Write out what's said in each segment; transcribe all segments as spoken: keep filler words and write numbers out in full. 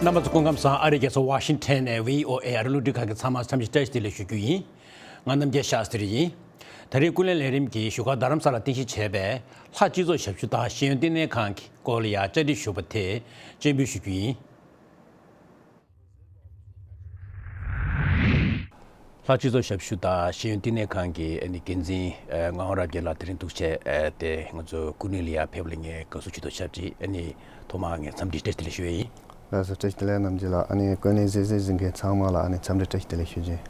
རྣམ་པ་ཚོ་སྐུ་ཁམས་བཟང་། ཨ་རིའི་རྒྱལ་ས་ཝ་ཤིང་ཊོན་ནས་བྷི་ཨོ་ཨེ་ཨ་རི་རླུང་འཕྲིན་ཁང་གི་ཚང་མ་འཚམས་འདྲི་བཀྲ་ཤིས་བདེ་ལེགས་ཞུ་རྒྱུ་ཡིན། ང་རྣམ་རྒྱལ་ཤཱསྟྲི་ཡིན། ད་རེས་ཀུན་གླེང་ལས་རིམ་གྱི་བཞུགས་སྒར་རྡ་རམ་ས་ལ་རྟེན་གཞི་བྱས་པའི་ལྷ་སྤྱི་ཚོགས་ཞབས་ཞུ་དང་ཤེས་ཡོན་བསྟི་གནས་ཁང་གི་སྐོར་ལ་ཡང་བཅར་འདྲི་ཞུས་པ་དེ་སྤྱན་འབུལ་ཞུ་རྒྱུ་ཡིན། ལྷ་སྤྱི་ཚོགས་ཞབས་ཞུ་དང་ཤེས་ཡོན་བསྟི་གནས་ཁང་གི་ཨ་ནི་འགན་འཛིན་ཨ་ངག་དབང་རབ་རྒྱས་ལགས་དེ་རིང་ཐུགས་རྗེ་ཆེ། ཨ་དེ་ང་ཚོ་ཀུན་གླེང་ལ་ཡར་ཕེབས་ལ་ངས་དགའ་བསུ་ཆེ་ཏོག་ཞུ་བ་ཅིག་ཨ་ནི་ཐོག་མར་ངས་འཚམས་འདྲི་བཀྲ་ཤིས་བདེ་ལེགས་ཞུ་ཡས་ཡིན། ལགས་སོ། བཀྲ་ཤིས་བདེ་ལེགས་རྣམ་རྒྱལ་ལགས། ཨ་ནི་ཀུན་གླེང་གཟིགས་གཟིགས་གཟིགས་མཁན་ཚང་མ་ལ་ཨ་ནི་འཚམས་འདྲི་བཀྲ་ཤིས་བདེ་ལེགས་ཞུ་རྒྱུ་ཡིན།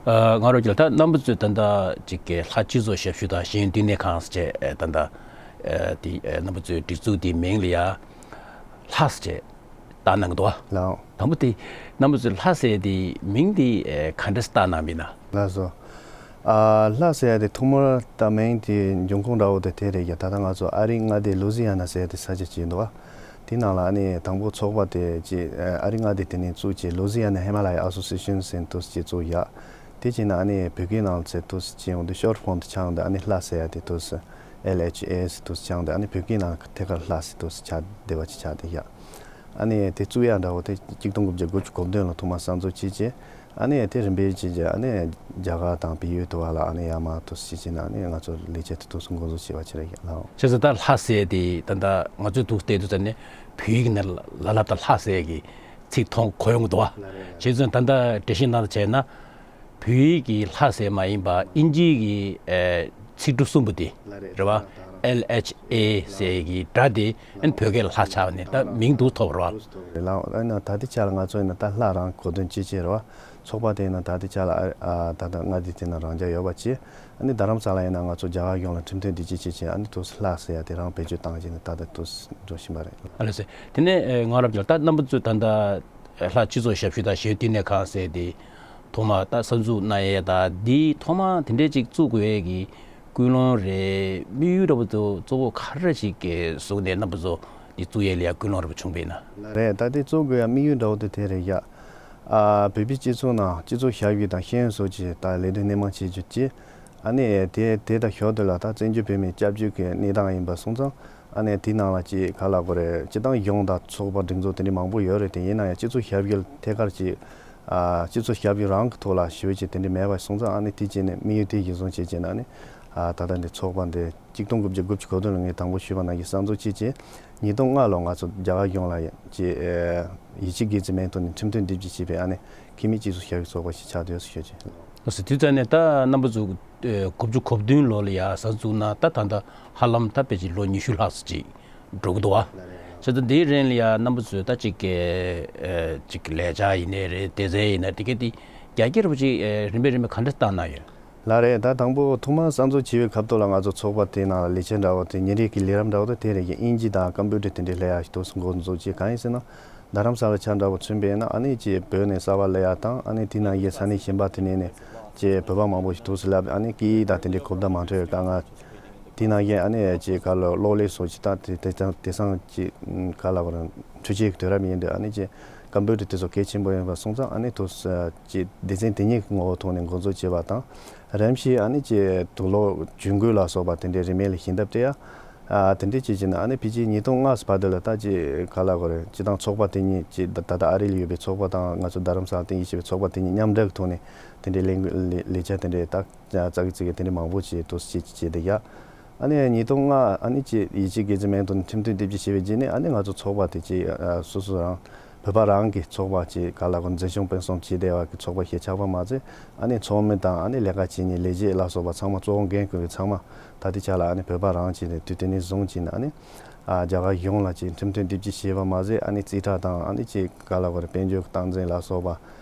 ཨ་ངག་དབང་རབ་རྒྱས་ལགས། ད་རྣམ་པ་ཚོས་ད་ལྟ་ཅིག་གི་ལྷ་སྤྱི་ཚོགས་ཞབས་ཞུ་དང་ཤེས་ཡོན་བསྟི་གནས་ཁང་ཟེར་བྱས་ཨ་ད་ལྟ་ཨ་དེ་ཨ་རྣམ་པ་ཚོའི་སྒྲིག་འཛུགས་དེའི་མིང་ལ་ཡ་ལྷ་ཟེར་བྱས་བཏགས་གནང་གི་འདུག་བ། ལགས། དང་པོ་དེ་རྣམ་པ་ཚོས་ལྷ་ཟེར་དེ་མིང་དེ་ཨེ་ག་འདྲ་བཏགས་གནང་བ་ཡིན་ན། ལགས་སོ། ཨ་ལྷ་ཟེར་ཡ་དེ་ཐོག་མར་ད་མིང་དེ་འབྱུང་ཁུངས་འདྲ་བོ་དེ་དེ་རེད་ཀྱང་། ད་ལྟ་ང་ཚོ་ཨ་རིའི་མངའ་སྡེ་ལུ་ཛི་ཡ་ན་ཟེར་ཡ་དེ་ས་ཆ་ཅིག་འདུག་བ། དེ་ནང་ལ་ཨ་ནི་དང་པོ་ཚོགས་པ་དེ་ཅིག་ཨ་རིའི་མངའ་སྡེ་དེ་ནས་བཙུགས་ཅིག་ལུ་ཛི་ཡ་ན་ཧི་མ་ལ་ཡ་ཨ་སོ་སི་ཨེ་ཤན་ཟེར་དུས་ཅིག་བཙུགས་ཡ། དེ་བྱས་ན་ཨ་ནི་བོད་སྐད་ནང་ལ་ཟེར་དུས་ཅིག་ཡོང་དུས་ཤོར་ཕོམ་དུ་ཆགས་འདུག་ཨ་ནི་ལྷ་ཟེར་ཡ་དེ་དུས་ཨེལ་ཨེཆ་ཨེ་ཟེར་དུས་ཆགས་འདུག་ཨ་ནི་བོད་སྐད་ནང་ཐད་ཀར་ལྷ་ཟེར་དུས་ཆགས་བསྡད་པ་ཅིག་ཆགས་བསྡད་ཡ། ཨ་ནི་དེ་བཙུགས་ཡ་འདྲ་བོ་དེ་གཅིག་སྟོང་དགུ་བརྒྱ་དགུ་བཅུ་གོ་བདུན་ལ་ཐོག་མར་གསར་འཛུགས་བྱས་རྗེས། ཨ་ནི་དེ་རིམ་པས་བྱས་རྗེས་ཨ་ནི་རྒྱ་གར་དང་བལ་ཡུལ་དུ་བ་ལ་ཨ་ནི་ཡར་མར་དུ་བྱས་རྗེས་ན་ཨ་ནི་ང་ཚོ་ལས་བྱེད་དེ་དུས་སུ་འགོ་འཛུགས་བྱས་པ་ཅིག་རེད་ལགས། བྱས་ཙང་ད་ལྷ་ཟེར་དེ་ད་ལྟ་ང་ཚོས་འདུག་བལྟས་དུས་ཙམ་ནས་བོད་ཡིག་ནས་ལ་ལབ་ད་ལྷ་ཟེར་གི་ཚིག་མཐོང་གོ་ཡོང་གི་འདུག་བ། བྱས་ཙང་ད་ལྟ་འགྲེལ་བཤད་གནང་བྱས་ན། བོད་ཡིག་གི་ལྷ་ཟེར་མ་ཡིན་པ་དབྱིན་ཇིའི་གི་ཨེ་ཚིག་གྲུབ་གསུམ་པོ་དེ་རེད་བ། ཨེལ་ཨེཆ་ཨེ་ཟེར་གི་སྒྲ་དེ་ཨན་བོད་སྐད་ལ་ལྷ་ཆགས་པ་ནས་ད་མིང་འདུག་ཐོབ་རེད་བ། རེད་ལགས། ཨ་ནི་ད་ལྟའི་ཆ་ལ་ང་ཚོ་ཡིན་ན་ད་ལྷ་རང་གོ་དོན་ཅི་བྱེད་རེད་བ། ཚོགས་པ་དེ་ཡིན་ན་ད་ལྟའི་ཆ་ལ་ཨ་ཨ་ད་ལྟ་མངའ་སྡེ་དེ་ན་རང་འཇགས་ཡོད་པ་བྱས། ཨ་ནི་རྡ་རམ་ས་ལ་ཡིན་ན་ང་ཚོ་རྒྱ་གར་གཞུང་ལ་ཁྲིམས་མཐུན་འདི་ཅི་བྱེད་བྱེད་ཨ་ནི་དུས་ལྷ་ཟེར་ཡ་དེ་རང་བེད་སྤྱོད་བཏང་བྱས་ནས་ད་ལྟ་དུས་འགྲོ་བཞིན་པ་རེད། ཨ་ལགས་སེ། དེ་ནས་ཨེ་ང་རབ་ཀྱི་ད་རྣམ་པ་ཚོས་ད་ལྟ་ལྷ་སྤྱི་ཚོགས་ཞབས་ཞུ་དང་ཞེ་ཡོན་བསྟི་གནས་ཁང་ཟེར་དེ་ཐོག་མ་ད་གསར་འཛུགས་གནང་ཡས་ད་འདི་ཐོག་མ་དེ་འདྲས་ཅིག་བཙུགས་དགོས་ཡས་ཀྱི་ཀུན་སློང་རེད། དམིགས་ཡུལ་འདྲ་པོ་དེ་གཙོ་བོ་ག་རེ་ཞིག་གི་བཟུང་ནས་རྣམ་པ་ཚོ་འདི་བཙུགས་ཡས་ལ་ཡ་ཀུན་སློང་འདྲ་པོ་བྱུང་བ་ཡིན་ན། ལགས་རེད། ད་དེ་བཙུགས་དགོས་ཡ་དམིགས་ཡུལ་འདྲ་པོ་དེ་དེ་རེད་ཡ། ཨ་བོད་པའི་སྤྱི་ཚོགས་ནང་སྤྱི་ཚོགས་ཞབས་ཞུ་དང་ཤེས་ཡོན་སོགས་ཀྱི་ད་ལས་དོན་སྣེ་མང་བྱེད་རྒྱུ་ཅིག་ཨ་ནི་དེ་དེ་དང་ཞོར་དུ་ལ་ད་བཙན་བྱོལ་བོད་མིའི་སྐྱབས་བཅོལ་གྱི་གནས་སྟངས་ཡིན་པ་སོང་ཙང་། ཨ་ནི་དེའི་ནང་ལ་ཅིག་ག་ལབ་དགོས་རེད། སྤྱི་བཏང་གཞུང་དང་ཚོགས་པ་སྒྲིག་འཛུགས་དེ་འདྲའི་མང་པོ་ཡོད་རེད་དེ། ཡིན་ན་ཡང་སྤྱི་ཚོགས་ཞབས་ཞུ་ཐད་ཀར་ཅིག་ཨ་སྤྱི་ཚོགས་ཞབས་ཞུ་རང་གི་ཐོག་ལ་ཞུ་བྱེད་དེ་འདྲའི་མེད་པ་སོང་ཙང་། ཨ་ནི་དེ་བྱས་ནས་དམིགས་ཡུལ་དེ་གཞིར་བཟུང་བྱས་བྱས་ན་ཨ་ནི་ཨ་ད་ལྟ་འདི་ཚོགས་པ་འདི་གཅིག་སྟོང་དགུ་བརྒྱ་དགུ་བཅུ་གོ་བདུན་ལ་ངས་དང་པོ་ཞུས་པ་ནང་བཞིན་གསར་འཛུགས་བྱས་བྱས། ཉིས་སྟོང་ལྔ་ལོ་ང་ཚོ་རྒྱ་གར་གཞུང་ལ་ཅིག་ཡིད་ཆེས་དགེ་མཚན་མེད་ཐོག་ནས་ཁྲིམས་མཐུན་འདེབས་སྐྱེལ་བྱས་པའི་ཨ་ནི་འཐུས་མི་སྤྱི་ཚོགས་ཞབས་ཞུ་ཚོགས་པ་ཞིག་ཆགས་བསྡད་ཡོད་ཟེར་ཞུ་རྒྱུ། ལགས་སོ། དུས་ཚོད་ནས་ད་རྣམ་པ་ཚོ་ཨེ་དགུ་བཅུ་གོ་བདུན་ལོ་ལ་ཡ་གསར་འཛུགས་གནང་ད་ད་ལྟ་ཧ་ལམ་ད་ཕལ་ཆེར་ལོ་ཉི་ཤུ་ལྷག་ཙམ་ཅིག་འགྲོ་གི་འདུག་བ། བྱས་ཙང་དེའི་རིང་ལ་ཡ་རྣམ་པ་ཚོས་ད་ཅིག་གི་ཨེ་ཅིག་ལས་འཆར་ཡིན་ནའི་རེད། སྡེ་ཚན་ཡིན་ན་དེ་ག་དེ་རྒྱ་སྐྱེད་རུ་ཅིག་ཨེ་རིམ་པས་རིམ་པས་ག་འདྲ་བཏང་གནང་ཡོད། ལགས་རེད། ད་དང་པོ་ཐོག་མར་གསར་འཛུགས་བྱས་པའི་སྐབས་ཐོག་ལ་ང་ཚོ་ཚོགས་པ་དེའི་ནང་ལ་ལས་བྱེད་འདྲ་བོ་དེ་ཉིན་རེ་གི་ལས་རིམ་འདྲ་བོ་དེ་དེ་རེད་ཀྱི་དབྱིན་ཇི་དང་ཀམ་པུ་ཊར་དེ་འདྲའི་སླེབས་ཡག་ཞིག་ཏུ་འགོ་འཛུགས་བྱས། གང་ཡིན་ཟེར་ན་རྡ་རམ་ས་ལ་ཆ་འདྲ་བོ་མཚོན་པས་ན་ཨ་ནི་ཅིག་བོད་ནས་གསར་པ་སླེབས་ཡག་དང་ཨ་ནི་དེ་ནང་བཞིན་ས་གནས་གཞན་པ་དེ་ནས་ནས་ཅིག་བོད་པ་མང་པོ་ཞིག་ཏུ་སླེབས། ཨ་ནི་སྐད་ཡིག་དང་དེ་འདྲའི་གོ་བརྡ་མ་འཕྲོད་པའི་དཀའ་ངལ། དེ་ནང་བཞིན་ཨ་ནི་ཅིག་ག་ལ་གློག་ཀླད་སོགས་ཅིག་ད་དེ་དེ་དེང་དེང་སང་ཅིག་ག་ལ་བར་འཕྲུལ་ཆས་ཀྱི་དུས་རབས་ཡིན་དུས་ཨ་ནི་ཅིག་ཀམ་པུ་ཊར་དེ་ཚོ་གལ་ཆེན་པོ་ཡིན་པ་སོང་ཙང་ཨ་ནི་ཏོག་ཙམ་ཅིག་སྡེ་ཚན་དེ་གཉིས་ཀྱི་ངོ་བོ་ཐོག་ནས་འགོ་འཛུགས་བྱས་པ་དང་། རིམ་བཞིན་ཨ་ནི་ཅིག་དུག་ལོག་ཇུས་འགོད་ལ་སོགས་པ་དེ་འདྲའི་རིན་མེད་ལ་ཞུན་དག་སྤྲད་ཡ། ཨ་དེ་འདྲའི་ཅིག་བྱས་ན་ཨ་ནི་ཕལ་ཆེར་ཉིས་སྟོང་ལྔ་བར་དུ་ལ་ད་ཅིག་ག་ལ་གོ་རེད། སྤྱི་བཏང་ཚོགས་པ་དེ་གཉིས་ཅིག་ད་ད་ལྟ་ཨ་རི་ལ་ཡོད་པའི་ཚོགས་པ་དང་ང་ཚོ་རྡ་རམ་ས་ལ་རྟེན་གཞི་བྱས་པའི་ཚོགས་པ་དེ་གཉིས་མཉམ་འབྲེལ་གྱི་ཐོག་ནས་དེ་འདྲའི་ལས་འགུལ་ལས་ལས་འཆར་དེ་འདྲའི་ད་ཙག་གི་ཙིག་གི་དེ་འདྲའི་མང་པོ་ཅིག་ཏོག་ཙམ་ཅིག་བྱས་བསྡད་ཡ། ཨ་ནི་ཉིས་སྟོང་ལྔ་ཨ་ནི་ཅིག་ཡིད་ཆེས་དགེ་མཚན་མེད་ཐོག་ནས་ཁྲིམས་མཐུན་འདེབས་སྐྱེལ་བྱས་པའི་རྗེས་ནས་ཨ་ནི་ང་ཚོ་ཚོགས་པ་དེ་ཅིག་ཨ་སོ་སོ་རང་བོད་པ་རང་གི་ཚོགས་པ་ཅིག་ག་ལ་གོ་འཛིན་སྐྱོང་སྤེལ་གསུམ་བྱས་བསྡད་པ་གི་ཚོགས་པ་ཞིག་ཆགས་པ་མ་ཟད། ཨ་ནི་ཚོགས་མི་དང་ཨ་ནི་ལས་ཀ་བྱེད་མཁན་ལས་བྱེད་ལ་སོགས་པ་ཚང་མ་གཙོ་བོ་འགན་འཁུར་བའི་ཚང་མ་ད་ལྟའི་ཆ་ལ་ཨ་ནི་བོད་པ་རང་བྱས་ནས་དུས་དེ་ནས་བཟུང་བྱས་ནས་ཨ་ནི་ཨ་རྒྱ་གར་གཞུང་ལ་ཅིག་ཁྲིམས་མཐུན་འདེབས་སྐྱེལ་བྱས་པ་མ་ཟད། ཨ་ནི་རྩིས་ཁྲ་དང་ཨ་ནི་ཅིག་ག་ལ་གོ་རེད། དཔལ་འབྱོར་གྱི་སྟངས་འཛིན་ལ་སོགས་པ།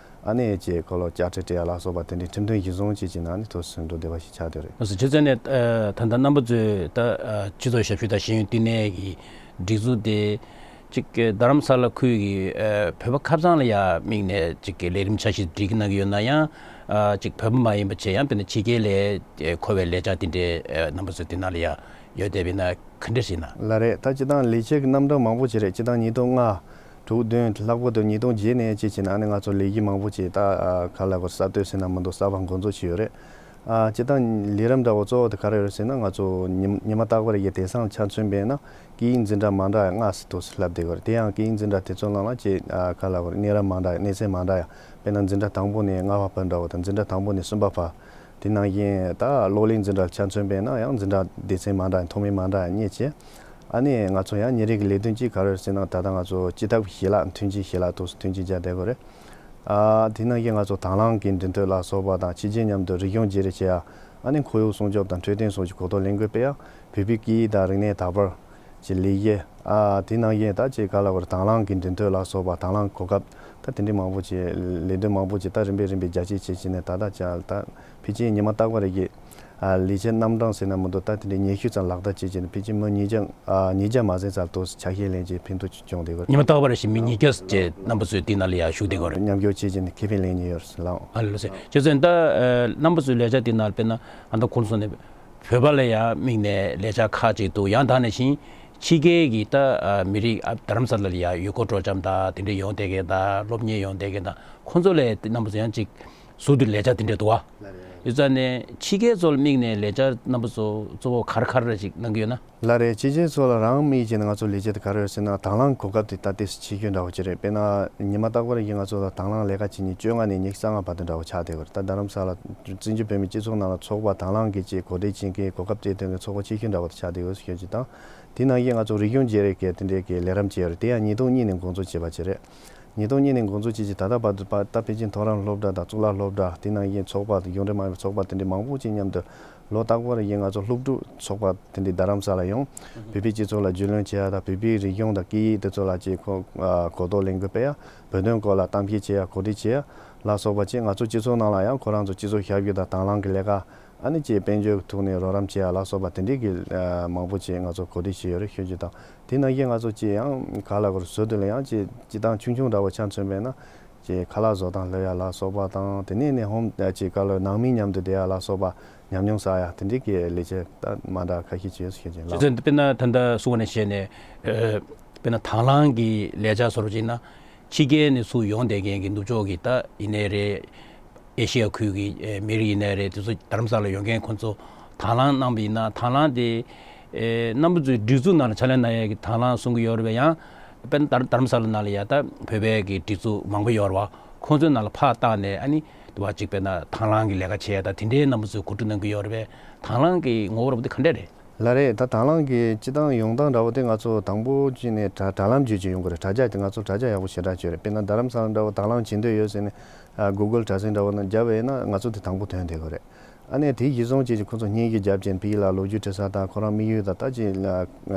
ཨ་ནི་ཅིག་ཁོ་ལོ་བཅའ་ཁྲིམས་སྤྲད་ཡ་ལ་སོགས་པ་དེ་འདྲའི་ཁྲིམས་མཐུན་གཞི་བཟུང་བྱས་བྱས་ན་ཨ་ནི་ཐུགས་སུ་འགྲོ་བདེ་བ་ཞིག་ཆགས་བསྡད་རེད། ལགས་སོ། བྱས་ཙང་ནས་ཨ་ད་ལྟ་རྣམ་པ་ཚོས་ད་ཨ་སྤྱི་ཚོགས་ཞབས་ཞུ་དང་ཤེས་ཡོན་བསྟི་གནས་ཀྱི་སྒྲིག་འཛུགས་དེ་ཅིག་རྡ་རམ་ས་ལ་ཁུལ་གྱི་ཨ་བོད་པ་ཁ་ཚང་ལ་ཡ་དམིགས་ནས་ཅིག་ལས་རིམ་འཆར་གཞི་སྒྲིག་གནང་གི་ཡོད་ན་ཡང་། ཨ་ཅིག་བོད་པ་མ་ཡིན་པ་བྱས་ཡང་དཔེར་ན་ཕྱི་རྒྱལ་ལ་མཁོ་བའི་ལས་འཆར་དེ་འདྲའི་ཨ་རྣམ་པ་ཚོ་དེ་ནང་ལ་ཡ་ཡོད་བསྡད་པ་ཡིན་ན་ག་འདྲ་ཞིག་ན། ལགས་རེད། ད་སྤྱི་བཏང་ལས་བྱེད་ཀྱི་རྣམ་གྲངས་མང་པོ་ཅིག་རེད། སྤྱི་བཏང་ཉིས་སྟོང་ལྔ། དྲུག་བདུན་ལྷག་པར་དུ་ཉིས་སྟོང་བརྒྱད་ནས་བྱས་བྱས་ན་ཨ་ནི་ང་ཚོ་ལས་གཞི་མང་པོ་ཅིག་ད་ཨ་ག་ལ་གོ་གསར་གཏོད་ཟེར་ན་མི་འདུག་གསར་པ་འགོ་འཛུགས་བྱས་ཡོད་རེད། ཨ། སྤྱིར་བཏང་ལས་རིམ་འདྲ་བོ་གཙོ་བོ་དེ་ག་རེ་རེད་ཟེར་ན། ང་ཚོ་ཉི་ཉི་མ་རྟག་པར་གྱི་དེང་སང་ཆ་མཚོན་པས་ན་སྐད་ཡིག་འཛིན་གྲྭ་མ་འདྲ་ཡ་ལྔ་ཙམ་འདུག་ལབ་བསྡད་ཀྱི་ཡོད་རེད། དེ་ཡང་སྐད་ཡིག་འཛིན་གྲྭ་དེ་ཚོ་ནང་ལ་ཅིག་ཨ། ག་ལབ་དགོས་རེད། གནས་རིམ་མ་འདྲ་ཡ། གནས་ཚད་མ་འདྲ་ཡ། དཔེར་ན་འཛིན་གྲྭ་དང་པོ་ནས་ལྔ་པ་བར་འདྲ་བོ་དང་། འཛིན་གྲྭ་དང་པོ་ནས་གསུམ་པ་བར། དེ་ནང་བཞིན་ད་གློག་ཀླད་འཛིན་གྲྭ་ལ་ཆ་མཚོན་པས་ན་ཡང་འཛིན་གྲྭ་སྡེ་ཚན་མ་འདྲ་ཡ། མཐོ་དམན་མ་འདྲ་ཡ་གཉིས་བྱས། ཨ་ནི་ང་ཚོ་ཡང་ཉིན་རེ་གི་ལས་དོན་གཅིག་ག་རེ་རེད་ཟེར་ན། ད་ལྟ་ང་ཚོ་སྤྱི་ཐབ་ཞལ་ལག་མཐུན་རྐྱེན་ཞལ་ལག་ཏོག་ཙམ་མཐུན་རྐྱེན་སྦྱར་བསྡད་ཀྱི་ཡོད་རེད། ཨ། དེ་ནང་བཞིན་ང་ཚོ་དང་བླངས་ཀྱི་འབྲེལ་མཐུད་ལ་སོགས་པ་དང་། ཕྱི་རྒྱལ་མཉམ་དུ་རིག་གཞུང་བརྗེ་རེས་བྱེད་ཡ། ཨ་ནི་ཁོར་ཡུག་སྲུང་སྐྱོབ་དང་འཕྲོད་བསྟེན་སོགས་ཀྱི་གོ་རྟོགས་ལེན་དགོས་པས་ཡང་བོད་པའི་སྐད་ཡིག་དང་རིག་གནས་དར་སྤེལ་གྱི་ལས་གཞི། ཨ། དེ་ནང་བཞིན་ད་ཅིག་ག་ལབ་དགོས་རེད། དང་བླངས་ཀྱི་འབྲེལ་མཐུད་ལ་སོགས་པ། དང་བླངས་གོ་སྐབས། ད་དེ་འདྲའི་མང་པོ་ཅིག་ལས་དོན་མང་པོ་ཅིག་ད་རིམ་པས་རིམ་པས་རྒྱ་སྐྱེད་བྱེད་བྱས་ནས། ད་ལྟ་ཅིག་ད་ཕལ་ཆེར་ཉི་མ་རྟག་པར་གྱི་ཨ། ལས་བྱེད་རྣམ་གྲངས་ཟེར་ན་མི་འདུག་ད་དེ་འདྲའི་ཉི་ཤུ་ཙམ་ལག་བསྟར་བྱེད་བྱས་ནས། ཕལ་ཆེར་མི་ཉིས་བརྒྱ། ཨ། ཉིས་བརྒྱ་མ་ཟིན་ཙམ་ཏོག་ཙམ་ཆ་ཤས་ལེན་བྱས་ཕན་ཐོགས་བྱུང་བསྡད་ཀྱི་ཡོད་རེད། ཉི་མ་རྟག་པར་བཞིན་མི་ཉིས་བརྒྱ་ཙམ་རྣམ་པ་ཚོས་དེ་ནང་ལ་ཡར་ཞུགས་བསྡད་ཀྱི་ཡོད་རེད། མཉམ་ཞུགས་བྱེད་བྱས་ནས་ཁེ་ཕན་ལེན་མཁན་ཡོད་རེད་ལགས། ཨ་ལགས་སོ། ཁྱེད་ཚོས་ད་ཨ། རྣམ་པ་ཚོའི་ལས་འཆར་དེ་ནང་དཔེར་ན་ཨ། ད་གོང་དུ་སོང་ནས་བོད་པ་ལ་ཡང་དམིགས་ནས་ལས་འཆར་ཁག་ཅིག་འདུག་ཡང་དེ་ནང་བཞིན་ཕྱི་རྒྱལ་གྱི་ད་ཨ། མི་རིགས། ཨ། རྡ་རམ་ས་ལ་ལ་ཡང་ཡུལ་སྐོར་སྤྲོ་འཆམ་དང་དེ་འདྲའི་ཡོང་བསྡད་མཁན་དང་། སློབ་གཉེར་ཡོང་བསྡད་མཁན་དང་། ཁོང་ཚོ་ལ་རྣམ་པ་ཚོ་ཡང་ཅིག་ཟུར་དུ་ལས་འཆར་དེ་འདྲ་འདུག་བ། ལགས་རེད། ཡོད་ཙང་ནས་ཕྱི་རྒྱལ་ཚོ་ལ་དམིགས་ནས་ལས་འཆར་རྣམ་པ་ཚོ་གཙོ་བོ་ག་རེ་ག་རེ་ཅིག་གནང་གི་ཡོད་ན། ལགས་རེད། ཕྱི་རྒྱལ་ཚོ་ལ་རང་དམིགས་བྱས་ནས་ང་ཚོ་ལས་འཆར་དེ་ག་རེ་ཡོད་ཟེར་ན། དང་བླངས་གོ་སྐབས་དེ་ད་ཏོག་ཙམ་ཆེ་ཤོས་འདྲ་བོ་ཅིག་རེད། དཔེར་ན་ཉི་མ་རྟག་པར་གྱི་ང་ཚོ་ལ་དང་བླངས་ལས་ཀ་བྱེད་མཁན་བཅོ་ལྔ་ནས་ཉི་ཤུ་རྩ་ལྔ་བར་དུ་འདྲ་བོ་ཆགས་བསྡད་ཡོད་རེད། ད་རྡ་རམ་ས་ལ་བཙན་བྱོལ་བོད་མིའི་སྤྱི་ཚོགས་ནང་ལ་ཚོགས་པ་དང་བླངས་ཀྱིས་ཅིག་གོ་སྒྲིག་བྱེད་མཁན། གོ་སྐབས་སྤྲད་མཁན་གྱི་ཚོགས་པ་ཆེ་ཤོས་འདྲ་བོ་དེ་ཆགས་བསྡད་ཡོད་ཟེར་ཞུ་རྒྱུ་དང་། དེ་ནང་བཞིན་ང་ཚོ་རིག་གཞུང་བརྗེ་རེས་ཀྱི་དེ་འདྲའི་གི་ལས་རིམ་ཅིག་ཡོད་རེད། དེ་ཡང་ཉིས་སྟོང་གཉིས་ནས་འགོ་འཛུགས་བྱས་པ་ཅིག་རེད། ཉིས་སྟོང་གཉིས་ནས་འགོ་འཛུགས་བྱས་བྱས་ད་ལྟ་བར་དུ་ད་ཕལ་ཆེར་མཐོ་རིམ་སློབ་གྲྭ་དང་གཙུག་ལག་སློབ་གྲྭ། དེ་ནང་བཞིན་ཚོགས་པ་དང་། གཞུང་འབྲེལ་མ་ཡིན་པའི་ཚོགས་པ་དེ་འདྲའི་མང་པོ་ཅིག་མཉམ་དུ་ལོ་རྟག་པར་བཞིན་ང་ཚོ་སློབ་ཕྲུག་ཚོགས་པ་དེ་འདྲའི་རྡ་རམ་ས་ལ་ཡོང་། བོད་པའི་སྤྱི་ཚོགས་ལ་རྒྱུས་ལོན་བྱེད་ཡ་དང་། བོད་པའི་རིག་གཞུང་དང་སྐད་ཡིག་དེ་ཚོ་ལ་ཅིག་གོ་ཨ་གོ་རྟོགས་ལེན་དགོས་པས་ཡ། བོད་དོན་སྐོར་ལ་གཏམ་བཤད་བྱེད་ཡ། གོ་སྒྲིག་བྱེད་ཡ་ལ་སོགས་པ་ཅིག་ང་ཚོ་སྤྱི་ཚོགས་ནང་ལ་ཡང་ཁོ་རང་ཚོ་སྤྱི་ཚོགས་ཞབས་ཞུ་དང་དང་བླངས་ཀྱི་ལས་ཀ། ཨ་ནི་ཅིག་དཔལ་འབྱོར་གྱི་ཐོག་ནས་རོགས་རམ་བྱེད་ཡ་ལ་སོགས་པ་དེ་འདྲའི་གི་ཨ་མང་པོ་ཅིག་ང་ཚོ་གོ་སྒྲིག་བྱས་ཡོད་རེད་ཞུ་རྒྱུ་དང་། དེ་ནང་བཞིན་ང་ཚོ་ཅིག་ཡང་ག་ལབ་དགོས་རེད། ཟུར་དུ་ལ་ཡང་ཅིག་སྤྱིར་བཏང་ཆུང་ཆུང་འདྲ་བོ་ཆ་མཚོན་པས་ན། ཅིག་ཁ་ལག་བཟོ་སྟངས་སློབ་ཡ་ལ་སོགས་པ་དང་། དེ་ནས་ནས་ཧོམ་ཅིག་ག་ལབ་དགོས་རེད། ནང་མི་མཉམ་དུ་བསྡད་ཡ་ལ་སོགས་པ། ཉམས་མྱོང་བསགས་ཡ་དེ་འདྲའི་གི་ལས་བྱེད་ད་མ་འདྲ་ཁ་ཤས་ཅིག་ཡོད་ཟེར་ཞུ་རྒྱུ་ཡིན་ལགས། དཔེར་ན་ད་ལྟ་གསུངས་པ་ནང་བཞིན་བྱས་ནས། ཨ། དཔེར་ན་དང་བླངས་ཀྱི་ལས་འཆར་བཟོ་འདྲ་ཅིག་ཡིན་ན། ཕྱི་རྒྱལ་ནས་ཚུར་ཡོང་བསྡད་མཁན་གྱི་ནུབ་ཕྱོགས་ཀྱི་ད་ཡིན་ནའི་རེད། ཨེ་ཤི་ཡ་ཁུལ་གྱི་ཨེ་མི་རིགས་ཡིན་ནའི་རེད། དེ་ཚོ་རྡ་རམ་ས་ལ་ཡོང་མཁན་ཁོང་ཚོ་དང་བླངས་གནང་བ་ཡིན་ན། དང་བླངས་དེ་ཨེ་རྣམ་པ་ཚོའི་སྒྲིག་འཛུགས་ནང་ལ་ཕྱག་ལས་གནང་ཡས་ཀྱི་དང་བླངས་གསུང་གི་ཡོད་རེད་པས། ཡང་དཔེར་ན་རྡ་རྡ་རམ་ས་ལ་ནང་ལ་ཡ་ད་བོད་པའི་གི་སྒྲིག་འཛུགས་མང་པོ་ཡོད་རེད་པ། ཁོང་ཚོའི་ནང་ལ་ཕར་བཏང་ནས། ཨ་ནི་དེ་བ་ཅིག་དཔེར་ན་དང་བླངས་ཀྱི་ལས་ཀ་བྱེད་ཡ་ད་དེ་འདྲའི་རྣམ་པ་ཚོས་གོ་སྒྲིག་གནང་གི་ཡོད་རེད་པས། དང་བླངས་ཀྱི་ངོ་བོ་རབ་དེ་ག་འདྲས་རེད། ལགས་རེད། ད་དང་བླངས་ཀྱི་སྤྱིར་བཏང་ཡོང་སྟངས་འདྲ་བོ་དེ། ང་ཚོ་དང་པོ་ཅིག་ནས་དྲ་དྲ་ལམ་བརྒྱུད་ཅིག་ཡོང་གི་རེད། དྲ་རྒྱ་དེ་ང་ཚོ་དྲ་རྒྱ་ཡག་པོ་ཞེ་དྲག་ཅིག་ཡོད་རེད། དཔེར་ན་རྡ་རམ་ས་ལ་འདྲ་བོ་དང་བླངས་བྱེད་འདོད་ཡོད་ཟེར་ནས། ཨ། གུ་གལ་དྲ་ཚིགས་འདྲ་བོ་ནང་བརྒྱབ་པ་ཡིན་ན་ང་ཚོ་དེ་དང་པོ་ཐོན་བསྡད་ཀྱི་རེད། ཨ་ནི་དེ་གཞིར་བཟུང་བྱས་ཀྱི་ཁོ་ཚོ་བརྙན་བརྒྱུད་རྒྱབ་བྱས་ནས་ཕ་གི་ལ་ལོ་རྒྱུས་འབྲི་ས་དང་། ཁོ་རང་དམིགས་ཡུལ་དང་། ད་ཅིག་ལ་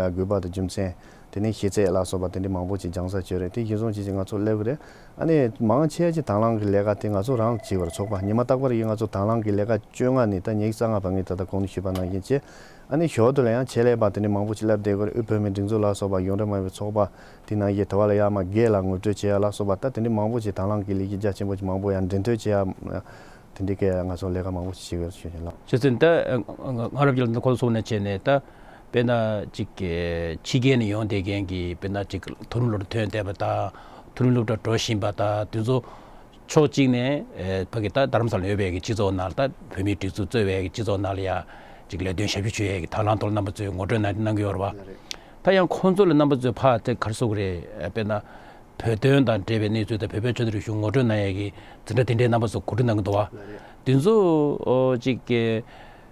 དགོས་པ་དང་རྒྱུ་མཚན། དེ་ནས་ཤེས་ཚད་ལ་སོགས་པ་དེ་འདྲའི་མང་པོ་ཅིག་སྦྱང་ས་ཅིག་ཡོད་རེད། དེ་གཞིར་བཟུང་བྱས་ཀྱི་ང་ཚོ་སླེབས་ཀྱི་རེད། ཨ་ནི་མང་ཆེ་ཅིག་དང་བླངས་ཀྱི་ལས་ཀ་དེ་ང་ཚོ་རང་བྱེད་ཀྱི་རེད། ཚོགས་པ་ཉི་མ་རྟག་པར་གྱི་ང་ཚོ་དང་བླངས་ཀྱི་ལས་ཀ་བཅོ་ལྔ་ནས་ད་ཉི་ཤུ་རྩ་ལྔ་བར་ངས་ད་ལྟ་གོང་དུ་ཞུས་པ་ནང་བཞིན་བྱས། ཨ་ནི་ཞོར་དུ་ལ་ཡང་ཆེད་ལས་པ་དེ་འདྲའི་མང་པོ་ཅིག་སླེབས་བསྡད་ཀྱི་རེད། དབུས་བོད་མིའི་སྒྲིག་འཛུགས་ལ་སོགས་པ། གཞུང་འབྲེལ་མ་ཡིན་པའི་ཚོགས་པ། དེ་ནང་བཞིན་དེ་བ་ལ་ཡ་མ་སྒེར་ལ་ངོ་སྤྲོད་བྱེད་ཡ་ལ་སོགས་པ། ད་དེ་འདྲའི་མང་པོ་ཅིག་དང་བླངས་ཀྱི་ལས་གཞི་རྒྱ་ཆེན་པོ་ཅིག་མང་པོ་ཡང་འབྲེལ་མཐུད་བྱེད་ཡ། དེ་འདྲའི་སྐད་ང་ཚོ་ལས་ཀ་མང་པོ་ཞིག་བྱེད་ཀྱི་ཡོད་ཞུ་ཞུ་ལགས། བྱས་ཙང་ད་ང་རང་རྒྱལ་ཁོ་སོང་ནས་བྱས་ནས། ད་དཔེར་ན་ཅིག་ཕྱི་རྒྱལ་ནས་ཡོང་བསྡད་མཁན་གྱི། དཔེར་ན་ཅིག་མཐོ་རིམ་སློབ་གྲྭ་ཐོན་བསྡད་པ་དང་། མཐོ་རིམ་སློབ་གྲྭ་འགྲོ་བཞིན་པ་དང་། དེ་ཚོ་ཕྱོགས་གཅིག་ནས་ཨེ་ཕ་གི་ད་རྡ་རམ་ས་ལ་ཡོད་པའི་གི་སྤྱི་ཚོགས་ནང་ལ། ད་བོད་མིའི་སྒྲིག་འཛུགས་གཙོས་པའི་གི་སྤྱི་ཚོགས་ནང་ལ་ཡ་ཅིག་ལས་དོན་ཞབས་ཞུ་བྱེད་ཡས་ཀྱི་དང་བླངས་ཐོག་རྣམ་པ་ཚོས་ངོ་སྤྲོད་གནང་གནང་གི་ཡོད་རེད་པ། ལགས་རེད། ད་ཡང་ཁོང་ཚོ་ལ་རྣམ་པ་ཚོས་ཕར་དེ་ག་རེ་ཟེར་དགོས་རེད། དཔེར་ན་བོད་དོན་དང་འབྲེལ་བའི་གནས་ཚུལ་དང་། བོད་པའི་ཆོས་དང་རིག་གཞུང་ངོ་སྤྲོད་གནང་ཡས་ཀྱི་འཛིན་གྲྭ་དེ་འདྲའི་རྣམ་པ་ཚོ་གོ་སྒྲིག་གནང་གི་འདུག་པ། ལགས་རེད། དེ་ཚོ་ཨོ་ཅིག་གི་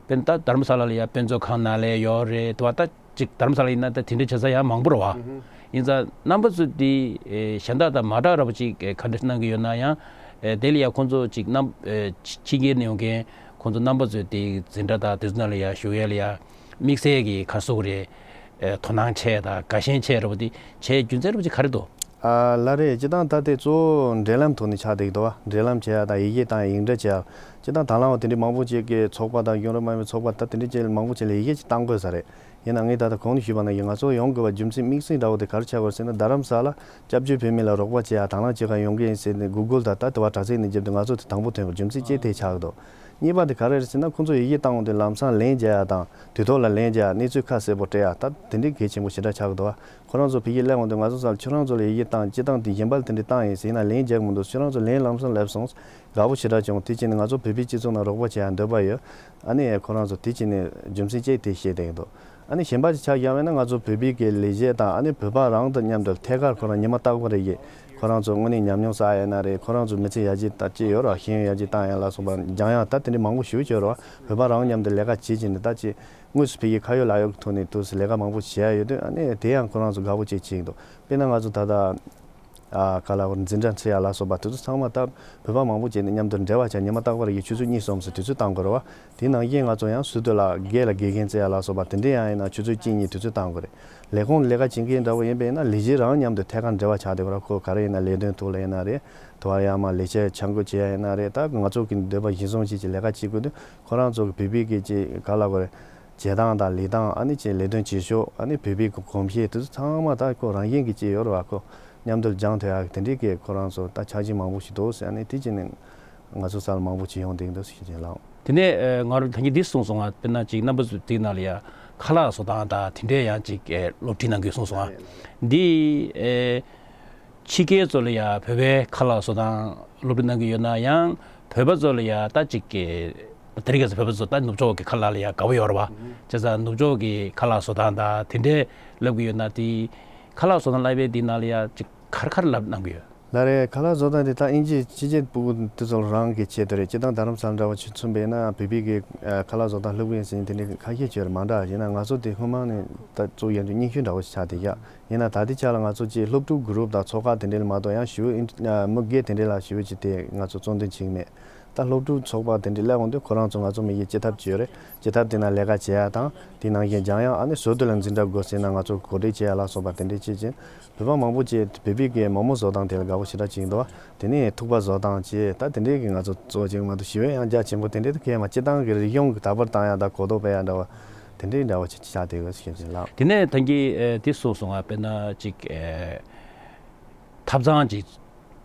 དཔེར་ན་ད་རྡ་རམ་ས་ལ་ལ་ཡ་དཔེ་མཛོད་ཁང་ནང་ལ་ཡོད་རེད་དོ། ད་ཅིག་རྡ་རམ་ས་ལ་ཡིན་ན་ད་དེ་འདྲའི་བྱེད་ས་ཡང་མང་པོ་རེད་པ། ཨུ་ཧུ། ཡིན་ཙང་རྣམ་པ་ཚོ་དེ་ཨེ་གཞན་དག་དང་མ་འདྲ་བ་འདྲ་བོ་ཅིག་ག་འདྲ་གནང་གི་ཡོད་ན། ཡང་ཨེ་དེ་ལ་ཡ་ཁོང་ཚོ་ཅིག་རྣམ་ཨེ་ཕྱི་ཕྱི་རྒྱལ་ནས་ཡོང་མཁན་ཁོང་ཚོ་རྣམ་པ་ཚོས་དེ་འཛིན་གྲྭ་དང་དེ་ཚོ་ནང་ལ་ཡ་ཞུགས་ཡས་ལ་ཡ་དམིགས་བསལ་གྱི་ག་རེ་ཟེར་དགོས་རེད། ཨེ་དོ་སྣང་ཆེ་དང་དགའ་ཞེན་ཆེ་འདྲ་བོ་དེ་བྱེད་རྒྱུ་མཚན་འདྲ་བོ་ཅིག་ག་རེ་འདུག། ཨ། ལགས་རེད། སྤྱིར་བཏང་ད་དེ་གཙོ་བོ་འབྲེལ་ལམ་ཐོག་ནས་ཆགས་བསྡད་ཀྱི་འདུག་པ། འབྲེལ་ལམ་བྱེད་ཡ་དང་ཡི་གེ་དང་ཡིག་འབྲེལ་བྱེད་ཡ། སྤྱིར་བཏང་དང་བླངས་པ་དེ་འདྲའི་མང་པོ་ཅིག་གི་ཚོགས་པ་དང་། གཞུང་འབྲེལ་མ་ཡིན་པའི་ཚོགས་པ། ད་དེ་འདྲའི་ཅིག་མང་པོ་ཅིག་ལ་ཡི་གེ་ཅིག་བཏང་དགོས་ས་རེད། ཡིན་ནའང་ངས་ད་ལྟ་གོང་དུ་ཞུས་པ་ནང་བཞིན་ང་ཚོ་ཡོང་དགོས་པ་རྒྱུ་མཚན་དམིགས་བསལ་འདྲ་བོ་དེ་ག་རེ་ཆགས་ཀྱི་ཡོད་རེད་ཟེར་ན། རྡ་རམ་ས་ལ་སྐྱབས་བཅོལ་བོད་མི་ལ་རོགས་པ་བྱེད་ཡ། དང་བླངས་བྱེད་ག་ཡོང་གི་ཡིན་ཟེར་ནས་གུ་གལ་དང་ད་དེ་བ་དྲ་ཚིགས་ནས་བརྒྱབ་སྟེ་ང་ཚོ་དེ་དང་པོ་ཐོན་པའི་རྒྱུ་མཚན་ཅིག་དེ་ཆགས་ཀྱི་འདུག། གཉིས་པ་དེ་ག་རེ་རེད་ཟེར་ན། ཁོང་ཚོ་ཡི་གེ་བཏང་འོང་དུས་ལམ་སང་ལན་རྒྱག་ཡ་དང་དུས་ཐོག་ལ་ལན་རྒྱག་ཡ། གནས་ཚུལ་ཁ་གསལ་པོ་སྤྲད་ཡ། ད་དེ་འདྲའི་གལ་ཆེན་པོ་ཞེ་དྲག་ཆགས་ཀྱི་འདུག་བ། ཁོ་རང་ཚོ་ཕ་གིར་སླེབས་འོང་དུས་ང་ཚོ་སར་ཁྱོད་རང་ཚོ་ལ་ཡི་གེ་བཏང་། སྤྱིར་བཏང་དེ་གཞན་པ་ལ་དེ་འདྲ་བཏང་ཡིན་ཟེར་ན་ལན་རྒྱག་གི་མི་འདུག་ཁྱོད་རང་ཚོ་ལན་ལམ་སང་སླེབས་སོང་། དགའ་པོ་ཞེ་དྲག་བྱུང་། དེ་བྱས་ནས་ང་ཚོ་བོད་པའི་སྤྱི་ཚོགས་ནང་རོགས་པ་བྱེད་ཡ་འདོད་པ་ཡོད། ཨ་ནི་ཁོ་རང་ཚོ་དེ་བྱས་ནས་རྒྱུ་མཚན་ཅིག་དེ་བཤད་བསྡད་ཀྱི་འདུག་ཨ་ནི་གཞན་པ་ཅིག་ཆ་བཞག་པ་ཡིན་ན། ང་ཚོ་བོད་པའི་གི་ལས་བྱེད་དང་ཨ་ནི་བོད་པ་རང་དང་མཉམ་དུ་ཐད་ཀར་ཁོ་རང་ཉི་མ་རྟག་པར་རེ་གི་ཁོ་རང་ཚོ་དངོས་གནས་ཉམས་མྱོང་བསགས་ཡ་ན་རེད། ཁོ་རང་ཚོ་མི་ཚེ་ཡར་རྒྱས་ད་ཅི་ཡོད་ར། ཤེས་ཡོན་ཡར་རྒྱས་བཏང་ཡ་ལ་སོགས་པ་སྦྱང་ཡ་ད་དེ་འདྲའི་མང་པོ་ཞེ་པོ་ཅིག་ཡོད་ར་བ། བོད་པ་རང་མཉམ་དུ་ལས་ཀ་བྱེད་བྱས་ནས་ད་ཅི་དངོས་སུ་ཕ་གིའི་ཁ་ཡོད་ལག་ཡོད་ཀྱི་ཐོག་ནས་དུས་སུ་ལས་ཀ་མང་པོ་བྱེད་ཡ་ཡོད་དུས། ཨ་ནི་དེ་ཡང་ཁོ་རང་ཚོ་དགའ་པོ་བྱེད་ཀྱི་འདུག་དཔེར་ན་ང་ཚོ་ད་ལྟ་ཨ་ག་ལ་བར་འཛིན་གྲྭ་འཚོལ་ཡ་ལ་སོགས་པ་དེ་ཚོ་ཚང་མ་ད་བོད་པ་མང་པོ་བྱས་ནས་མཉམ་དུ་འབྲེལ་བ་བྱས། ཉི་མ་རྟག་པར་གྱི་ཆུ་ཚོད་གཉིས་གསུམ་ཙམ་དུས་ཚོད་བཏང་དགོས་རེད་བ། དེ་ནང་བཞིན་ང་ཚོ་ཡང་སུ་དུ་ལ་དགེ་ལ་དགེ་རྒན་འཚོལ་ཡ་ལ་སོགས་པ་དེ་འདྲ་ཡང་ཡིན་ན་ཆུ་ཚོད་གཅིག་གཉིས་དུས་ཚོད་བཏང་དགོས་རེད། ལས་ཁུངས་ལས་ཀ་བྱེད་མཁན་འདྲ་བོ་ཡིན་པ་ཡིན་ན་ལས་བྱེད་རང་མཉམ་དུ་ཐད་ཀར་འབྲེལ་བ་བྱས་བསྡད་དགོས་རེད། ཁོ་ག་རེ་ཡིན་ན་ལས་དོན་ཐོག་ལ་ཡིན་ན་རེད། དེ་བར་ཡང་མ་ལས་བྱེད་ཆ་བགོས་བྱེད་ཡ་ཡིན་ན་རེད། ད་ང་ཚོ་གི་འདོད་པ་གཞིར་བཟུང་བྱས་ཀྱི་ལས་ཀ་བྱེད་དགོས་དུས། ཁོ་རང་ཚོ་གི་བོད་པའི་གི་ཅིག་ག་ལ་བར་བྱེད་སྟངས་དང་ལས་སྟངས། ཨ་ནི་ཅིག་ལས་དོན་བྱེད་ཕྱོགས། ཨ་ནི་བོད་པའི་གི་གོམས་གཤིས་དེ་ཚོ་ཚང་མ་ད་ཁོ་རང་བཞིན་གྱི་ཅིག་ཡོད་རེད་བ། ཁོ་མཉམ་དུ་སྦྱང་ཐུབ་ཡག་གི་དེ་འདྲའི་གི་ཁོ་རང་ཚོ་ད་ཆ་རྐྱེན་མང་པོ་ཞིག་འདུག་ཟེར། ཨ་ནི་དེ་བྱས་ནས་ང་ཚོ་སར་མང་པོ་ཅིག་ཡོང་བསྡད་ཀྱི་འདུག་ཟེར་གྱི་ལགས། དེ་ནས་ཨ་ང་རང་ད་གིན་འདི་གསུངས་སོང་ང་། དཔེར་ན་ཅིག་རྣམ་པ་ཚོ་དེའི་ནང་ལ་ཡ་ཁ་ལག་བཟོ་སྟངས་དང་དེ་འདྲས་ཡང་ཅིག་ཨེ་སློབ་ཁྲིད་གནང་གི་ཡོད་གསུངས་སོང་ང་། འདི་ཨེ་ཕྱི་རྒྱལ་ཚོ་ལ་ཡ་བོད་པའི་ཁ་ལག་བཟོ་སྟངས་སློབ་ཁྲིད་གནང་གི་ཡོད་ན། ཡང་བོད་པ་ཚོ་ལ་ཡ་ད་ཅིག་གི་དེ་རིང་ཁ་སང་བོད་པ་ཚོ་ད་ནུབ་ཕྱོགས་ཀྱི་ཁ་ལག་ལ་ཡ་དགའ་པོ་ཡོད་རེད་བ། བྱས་ཙང་ནུབ་ཕྱོགས་ཀྱི་ཁ་ལག་བཟོ་སྟངས་དང་དེ་འདྲས་བསླབ་གི་ཡོད་ན། དེ་ཁ་ལག་བཟོ་སྟངས་བསླབ་པའི་དེའི་ནང་ལ་ཡ་ཅིག་ག་རེ་ག་རེ་བསླབ་གནང་གི་ཡོད། ལགས་རེད། ཁ་ལག་བཟོ་སྟངས་དེ་ད་དབྱིན་ཇི་ཕྱི་རྒྱལ་ཕྲུ་གུ་དེ་ཚོ་རང་གི་ཆེད་དུ་རེད། སྤྱིར་བཏང་རྡ་རམ་ས་ལ་འདྲ་བོ་ཅིག་མཚོན་པ་ཡིན་ན་བོད་པའི་གི་ཨ་ཁ་ལག་བཟོ་སྟངས་སློབ་གི་ཡིན་ཟེར་མཁན་དེ་འདྲའི་ཁ་ཤས་ཅིག་ཡོད་རེད། མ་འདྲ་ཡིན་ན་ང་ཚོ་དེ་སྔོན་མ་ནས་ད་གཙོ་ཡན་དུ་རྙིང་ཤོས་འདྲ་བོ་ཞིག་ཆགས་བསྡད་ཡ། ཡིན་ན་ད་ལྟའི་ཆ་ལ་ང་ཚོ་ཅིག་སློབ་ཕྲུག་གུ་རུབ་དང་ཚོགས་ཁག་དེ་འདྲ་ལ་མ་གཏོགས་ཡང་ཞེ་པོ་ཨིན་ཨ་མི་སྒེར་དེ་འདྲ་ལ་ཞེ་པོ་ཅིག་དེ་ང་ཚོ་གཙོ་འདོན་བྱེད་ཀྱི་མེད། ད་སློབ་ཕྲུག་ཚོགས་པ་དེ་འདྲ་སླེབས་འོང་དུས་ཁོ་རང་ཚོ་ང་ཚོ་མི་སྒེར་སྤྱི་ཐབ་ཅིག་ཡོད་རེད། སྤྱི་ཐབ་དེ་ན་ལས་ཀ་བྱེད་ཡ་དང་དེ་ནང་བཞིན་སྦྱང་ཡ། ཨ་ནི་ཟུར་དུ་ལ་འཛིན་གྲྭ་དགོས་ཟེར་ན་ང་ཚོ་གོ་སྒྲིག་བྱེད་ཡ་ལ་སོགས་པ་དེ་འདྲ་བྱེད་ཅིང་། བོད་པ་མང་པོ་ཅིག་བོད་པའི་གི་མོག་མོག་བཟོ་སྟངས་དེ་ལ་དགའ་པོ་ཞེ་དྲག་ཅིག་འདུག་བ། དེ་ནས་ཐུག་པ་བཟོ་སྟངས་བྱས། ད་དེ་འདྲའི་གི་ང་ཚོ་གཙོ་བོ་ཅིག་མ་གཏོགས་ཞེ་པོ་ཡང་རྒྱ་ཆེན་པོ་དེ་འདྲའི་གལ་མ། སྤྱིར་བཏང་གི་རིག་གཞུང་གི་དར་སྤེལ་བཏང་ཡ་དང་གོ་རྟོགས་སྤེལ་ཡ་འདྲ་བ་དེ་འདྲའི་འདྲ་བ་ཅིག་ཆགས་བསྡད་ཡོད་ཞེས་ཅིག་ལགས། དེ་ནས་ད་གིན་ཨེ་དེ་གསུངས་སོང་ང་། དཔེར་ན་ཅིག་ཨེ་ཐབ་ཚང་ཅིག་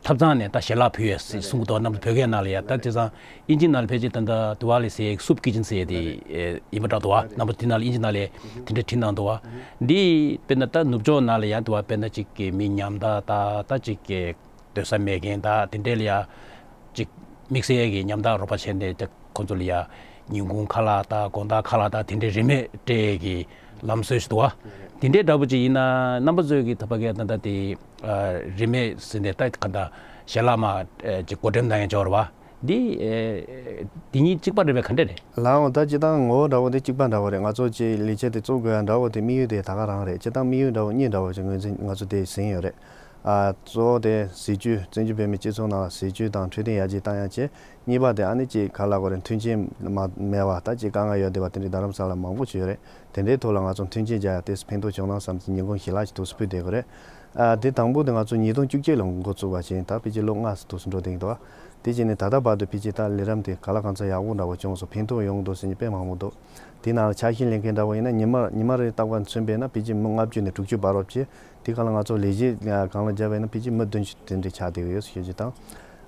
ཐབ་ཚང་ནས་ད་ཞལ་ལག་ཕུལ་ཡས་གསུང་གི་འདུག་རྣམ་པ་ཚོ་བོད་སྐད་ནང་ལ་ཡ། ད་དེ་ཙང་དབྱིན་ཇི་ནང་ལ་ཕལ་ཆེར་ད་ལྟ་དུ་བ་ལི་ཟེར་ཡས་སུབ་ཀི་ཅན་ཟེར་ཡས་དེ་ཨེ་ཡིན་པ་འདྲ་འདུག་བ། རྣམ་པ་དེ་ནང་ལ་དབྱིན་ཇི་ནང་ལ་དེ་འདྲ་བྲིས་གནང་འདུག་བ། འདི་དཔེར་ན་ད་ནུབ་ཕྱོགས་ནང་ལ་ཡ་དུ་བ་དཔེར་ན་ཅིག་གི་མི་ཉམ་ཐག་ད་ད་ཅིག་གི་སྡོད་ས་མེད་མཁན་ད་དེ་འདྲས་ལ་ཡ་ཅིག་དམིགས་བསལ་གྱི་ཉམ་ཐག་རོགས་པ་བྱས་ནས་ད་ཁོང་ཚོ་ལ་ཡ་ཉིན་གུང་ཁ་ལག་ད་དགོང་དག་ཁ་ལག་ད་དེ་འདྲས་རིན་མེད་སྤྲད་ཀྱི་ལམ་སྲོལ་ཞིག་འདུག་བ། དེ་འདྲས་འདྲ་པོ་ཅིག་ཡིན་ན་རྣམ་པ་ཚོས་ཀྱི་ད་ཕ་གིར་ད་ད་དེ་ཨ་རིན་མེད་ཟེར་ནས་ད་ག་ད་ཞལ་ལག་མ་ཨ་ཅིག་བགོ་འགྲེམས་གནང་ཡ་ཅིག་ཡོད་རེད་བ། འདི་ཨ་འདི་གཉིས་གཅིག་པ་རེད་པས། ག་འདྲས་རེད། ལགས་འོང་། ད་སྤྱིར་བཏང་ངོ་བོ་འདྲ་བོ་དེ་གཅིག་པ་འདྲ་བོ་རེད། ང་ཚོ་ཅིག་ལས་བྱེད་དེ་བཙུགས་དགོས་ཡ་འདྲ་བོ་དེ་དམིགས་ཡུལ་དེ་ད་ག་རང་རེད། སྤྱིར་བཏང་དམིགས་ཡུལ་འདྲ་བོ་གཉིས་འདྲ་བོ་ཅིག་ངོས་འཛིན་ང་ཚོ་དེ་ཟིན་ཡོད་རེད། ཨ་གཙོ་བོ་དེ་སྲིད་ཇུས། བཙན་བྱོལ་བོད་མིའི་སྤྱི་ཚོགས་ནང་ལ་སྲིད་ཇུས་དང་འཕྲོད་བསྟེན་ཡར་རྒྱས་བཏང་ཡ་བྱས། གཉིས་པ་དེ་ཨ་ནི་ཅིག་ག་ལ་གོ་རེ་མཐུན་རྐྱེན་མ་མེད་པ། ད་ཅིག་དཀའ་ངལ་ཡོད་བསྡད་པ་དེ་འདྲའི་རྡ་རམ་ས་ལ་མང་པོ་ཞིག་ཡོད་རེད། དེ་འདྲའི་ཐོག་ལ་ང་ཚོ་མཐུན་རྐྱེན་སྦྱར་ཡ་དེ་ཕན་ཐོགས་བྱུང་ན་བསམ་སྟེ་ཉིན་གུང་ཞལ་ལག་ཅིག་ཐུགས་སུ་ཕུལ་བསྡད་ཀྱི་རེད། ཨ་དེ་དང་པོ་དེ་ང་ཚོ་ཉིས་སྟོང་བཅུ་གཅིག་ལ་འགོ་བཙུགས་པ་བྱས། ད་ཕལ་ཆེར་ལོ་ལྔ་ཙམ་ཐུགས་སུ་འགྲོ་བསྡད་ཀྱི་འདུག་བ། དེ་བྱས་ནས་ད་ལྟ་བར་དུ་ཕལ་ཆེར་ད་ལས་རིམ་དེ་ག་ལ་གང་འཚམ་ཡག་པོ་འདྲ་བོ་བྱུང་སོང་། ཕན་ཐོགས་ཡོང་འདུག་ཟེར་མཁན་དཔེ་མང་པོ་འདུག་དེའི་ནང་ལ་ཆ་ཤས་ལེན་མཁན་འདྲ་བོ་ཡིན་ན་ཉི་མ་ཉི་མ་རེ་རྟག་པར་མཚོན་པས་ན་ཕལ་ཆེར་མི་ལྔ་བཅུ་ནས་དྲུག་ཅུ་བར་བ་བྱས། དེ་ག་ལ་ང་ཚོ་ལས་གཞི་སྒང་ལ་བརྒྱབ་པས་ན་ཕལ་ཆེར་མི་བདུན་ཅུ་དེ་འདྲ་ཆགས་བསྡད་ཀྱི་ཡོད་ཟེར་ཞུ་རྒྱུ་དང་།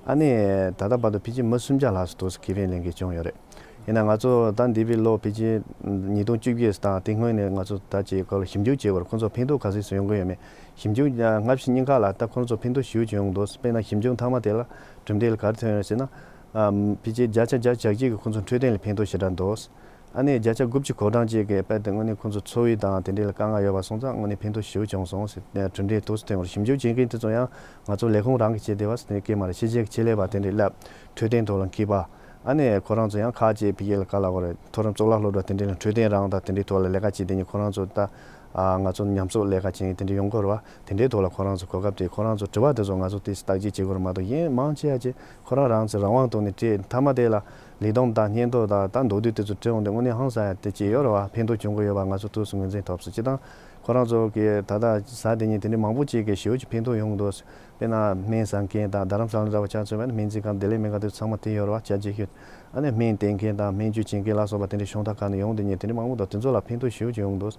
ཨ་ནི་ད་ལྟ་བར་དུ་ཕལ་ཆེར་མི་སུམ་བརྒྱ་ལྷག་ཙམ་དུ་ཁེ་ཕན་ལེན་མཁན་བྱུང་ཡོད་རེད། ཡིན་ན་ང་ཚོ་ད་འདས་པའི་ལོ་ཕལ་ཆེར་ཉིས་སྟོང་བཅུ་བཞི་དང་དེ་སྔོན་ནས་ང་ཚོ་ད་ཅིག་སྐོར་ལ་ཞིབ་འཇུག་བྱེད་དགོས་རེད། ཁོང་ཚོ་ཕན་ཐོགས་ག་ཚོད་ཙམ་ཡོང་གི་ཡོད་མེད། ཞིབ་འཇུག་སྔ་ཕྱི་གཉིས་ཀ་ལ་ད་ཁོང་ཚོ་ཕན་ཐོགས་ཞེ་པོ་ཅིག་ཡོང་གི་འདུག་དཔེར་ན་ཞིབ་འཇུག་མཐའ་མ་དེ་ལ་གྲུབ་འབྲས་ལ་ག་རེ་ཐོན་ཡོད་ཟེར་ན། ཨམ་ཕལ་ཆེར་བརྒྱ་ཆ་བརྒྱ་ཆ་གཅིག་གིས་ཁོང་ཚོ་འཕྲོད་བསྟེན་ལ་ཕན་ཐོགས་ཞེ་དྲག་འདུག་ཨ་ནི་བརྒྱ་ཆ་དགུ་བཅུ་གོ་གྲངས་ཅིག་གིས་རྦད་དེ་དངོས་གནས་ཁོང་ཚོ་འཚོ་བ་དང་དེ་འདྲའི་ལ་དཀའ་ངལ་ཡོད་པ་སོང་ཙང་དངོས་གནས་ཕན་ཐོགས་ཞེ་པོ་བྱུང་སོང་ཟེར་གྲུབ་འབྲས་ཐོག་སུ་ཐོན་པར། ཞིབ་འཇུག་བྱེད་མཁན་དེ་ཚོ་ཡང་ང་ཚོ་ལས་ཁུངས་རང་གི་བྱེད་བསྡད་པ་ཟེར་ནས་སྐད་མ་རེད། ཕྱི་རྒྱལ་གྱི་ཆེད་ལས་པ་དེ་འདྲའི་སླེབས་འཕྲོད་བསྟེན་ཐོག་ལ་མཁས་པ། ཨ་ནི་ཁོ་རང་ཚོ་ཡང་ཁག་ཅིག་ཕ་གི་ལ་ག་ལ་གོ་རེ་མཐོ་རིམ་གཙུག་ལག་སློབ་གྲྭ་དེ་འདྲའི་ལ་འཕྲོད་བསྟེན་རང་དང་དེ་འདྲའི་ཐོག་ལ་ལས་ཀ་བྱེད་བསྡད་མཁན་ཁོ་རང་ཚོ་ད་ཨ་ང་ཚོ་མཉམ་ཟུག་ལས་ཀ་བྱེད་མཁན་དེ་འདྲ་ཡོང་གི་རེད་བ། དེ་འདྲའི་ཐོག་ལ་ཁོ་རང་ཚོ་གོ་སྐབས་དེ་ཁོ་རང་ཚོ་དྲི་བ་དེ་ཚོ་ང་ཚོ་དེ་བརྟག་དཔྱད་བྱེད་དགོས་རེད་མ་གཏོགས། གཞན་མང་ཆེ་བ་ཅིག་ཁོ་རང་རང་ཚོ་རང་དབང་ཐོག་ནས་དྲིས། མཐའ་མ་དེ་ལ་ལས་བསྡོམས་དང་སྙན་ཐོ་དང་ད་མདོར་བསྡུས་དེ་ཚོ་དྲི་འོང་དུས་དངོས་གནས་ཧང་སང་ཡ་དེ་ཅིག་ཡོད་རེད་བ། ཕན་ཐོགས་བྱུང་གི་ཡོད་པ་ང་ཚོ་ཐུགས་སུ་ངོས་འཛིན་ཐོབ་སོང་། སྤྱིར་བཏང་ཁོ་རང་ཚོ་གི་ད་ལྟ་ཟ་དེ་ཉིན་དེ་འདྲའི་མང་པོ་ཅིག་གི་ཞེ་པོ་ཅིག་ཕན་ཐོགས་ཡོང་གི་འདུག་དཔེར་ན་སྨན་ཟ་མཁན་དང་རྡ་རམ་ས་ལ་འདྲ་བ་ཆ་མཚོན་པ་ན་སྨན་རྩིས་ཁང་བདེ་ལེགས་སྨན་ཁང་དེ་ཚང་མ་དེ་ཡོད་རེད་བ། ཆ་ཆེ་ཤོས། ཨ་ནི་སྨན་བསྟེན་མཁན་དང་སྨན་བཅོས་བྱེད་མཁན་ལ་སོགས་པ་དེ་འདྲའི་གཞུང་དང་ཁག་ནས་ཡོང་དེ་ཉིན་དེ་འདྲའི་མང་པོ་འདུག་དེ་ཚོ་ལ་ཕན་ཐོགས་ཞེ་པོ་ཅིག་ཡོང་གི་འདུག་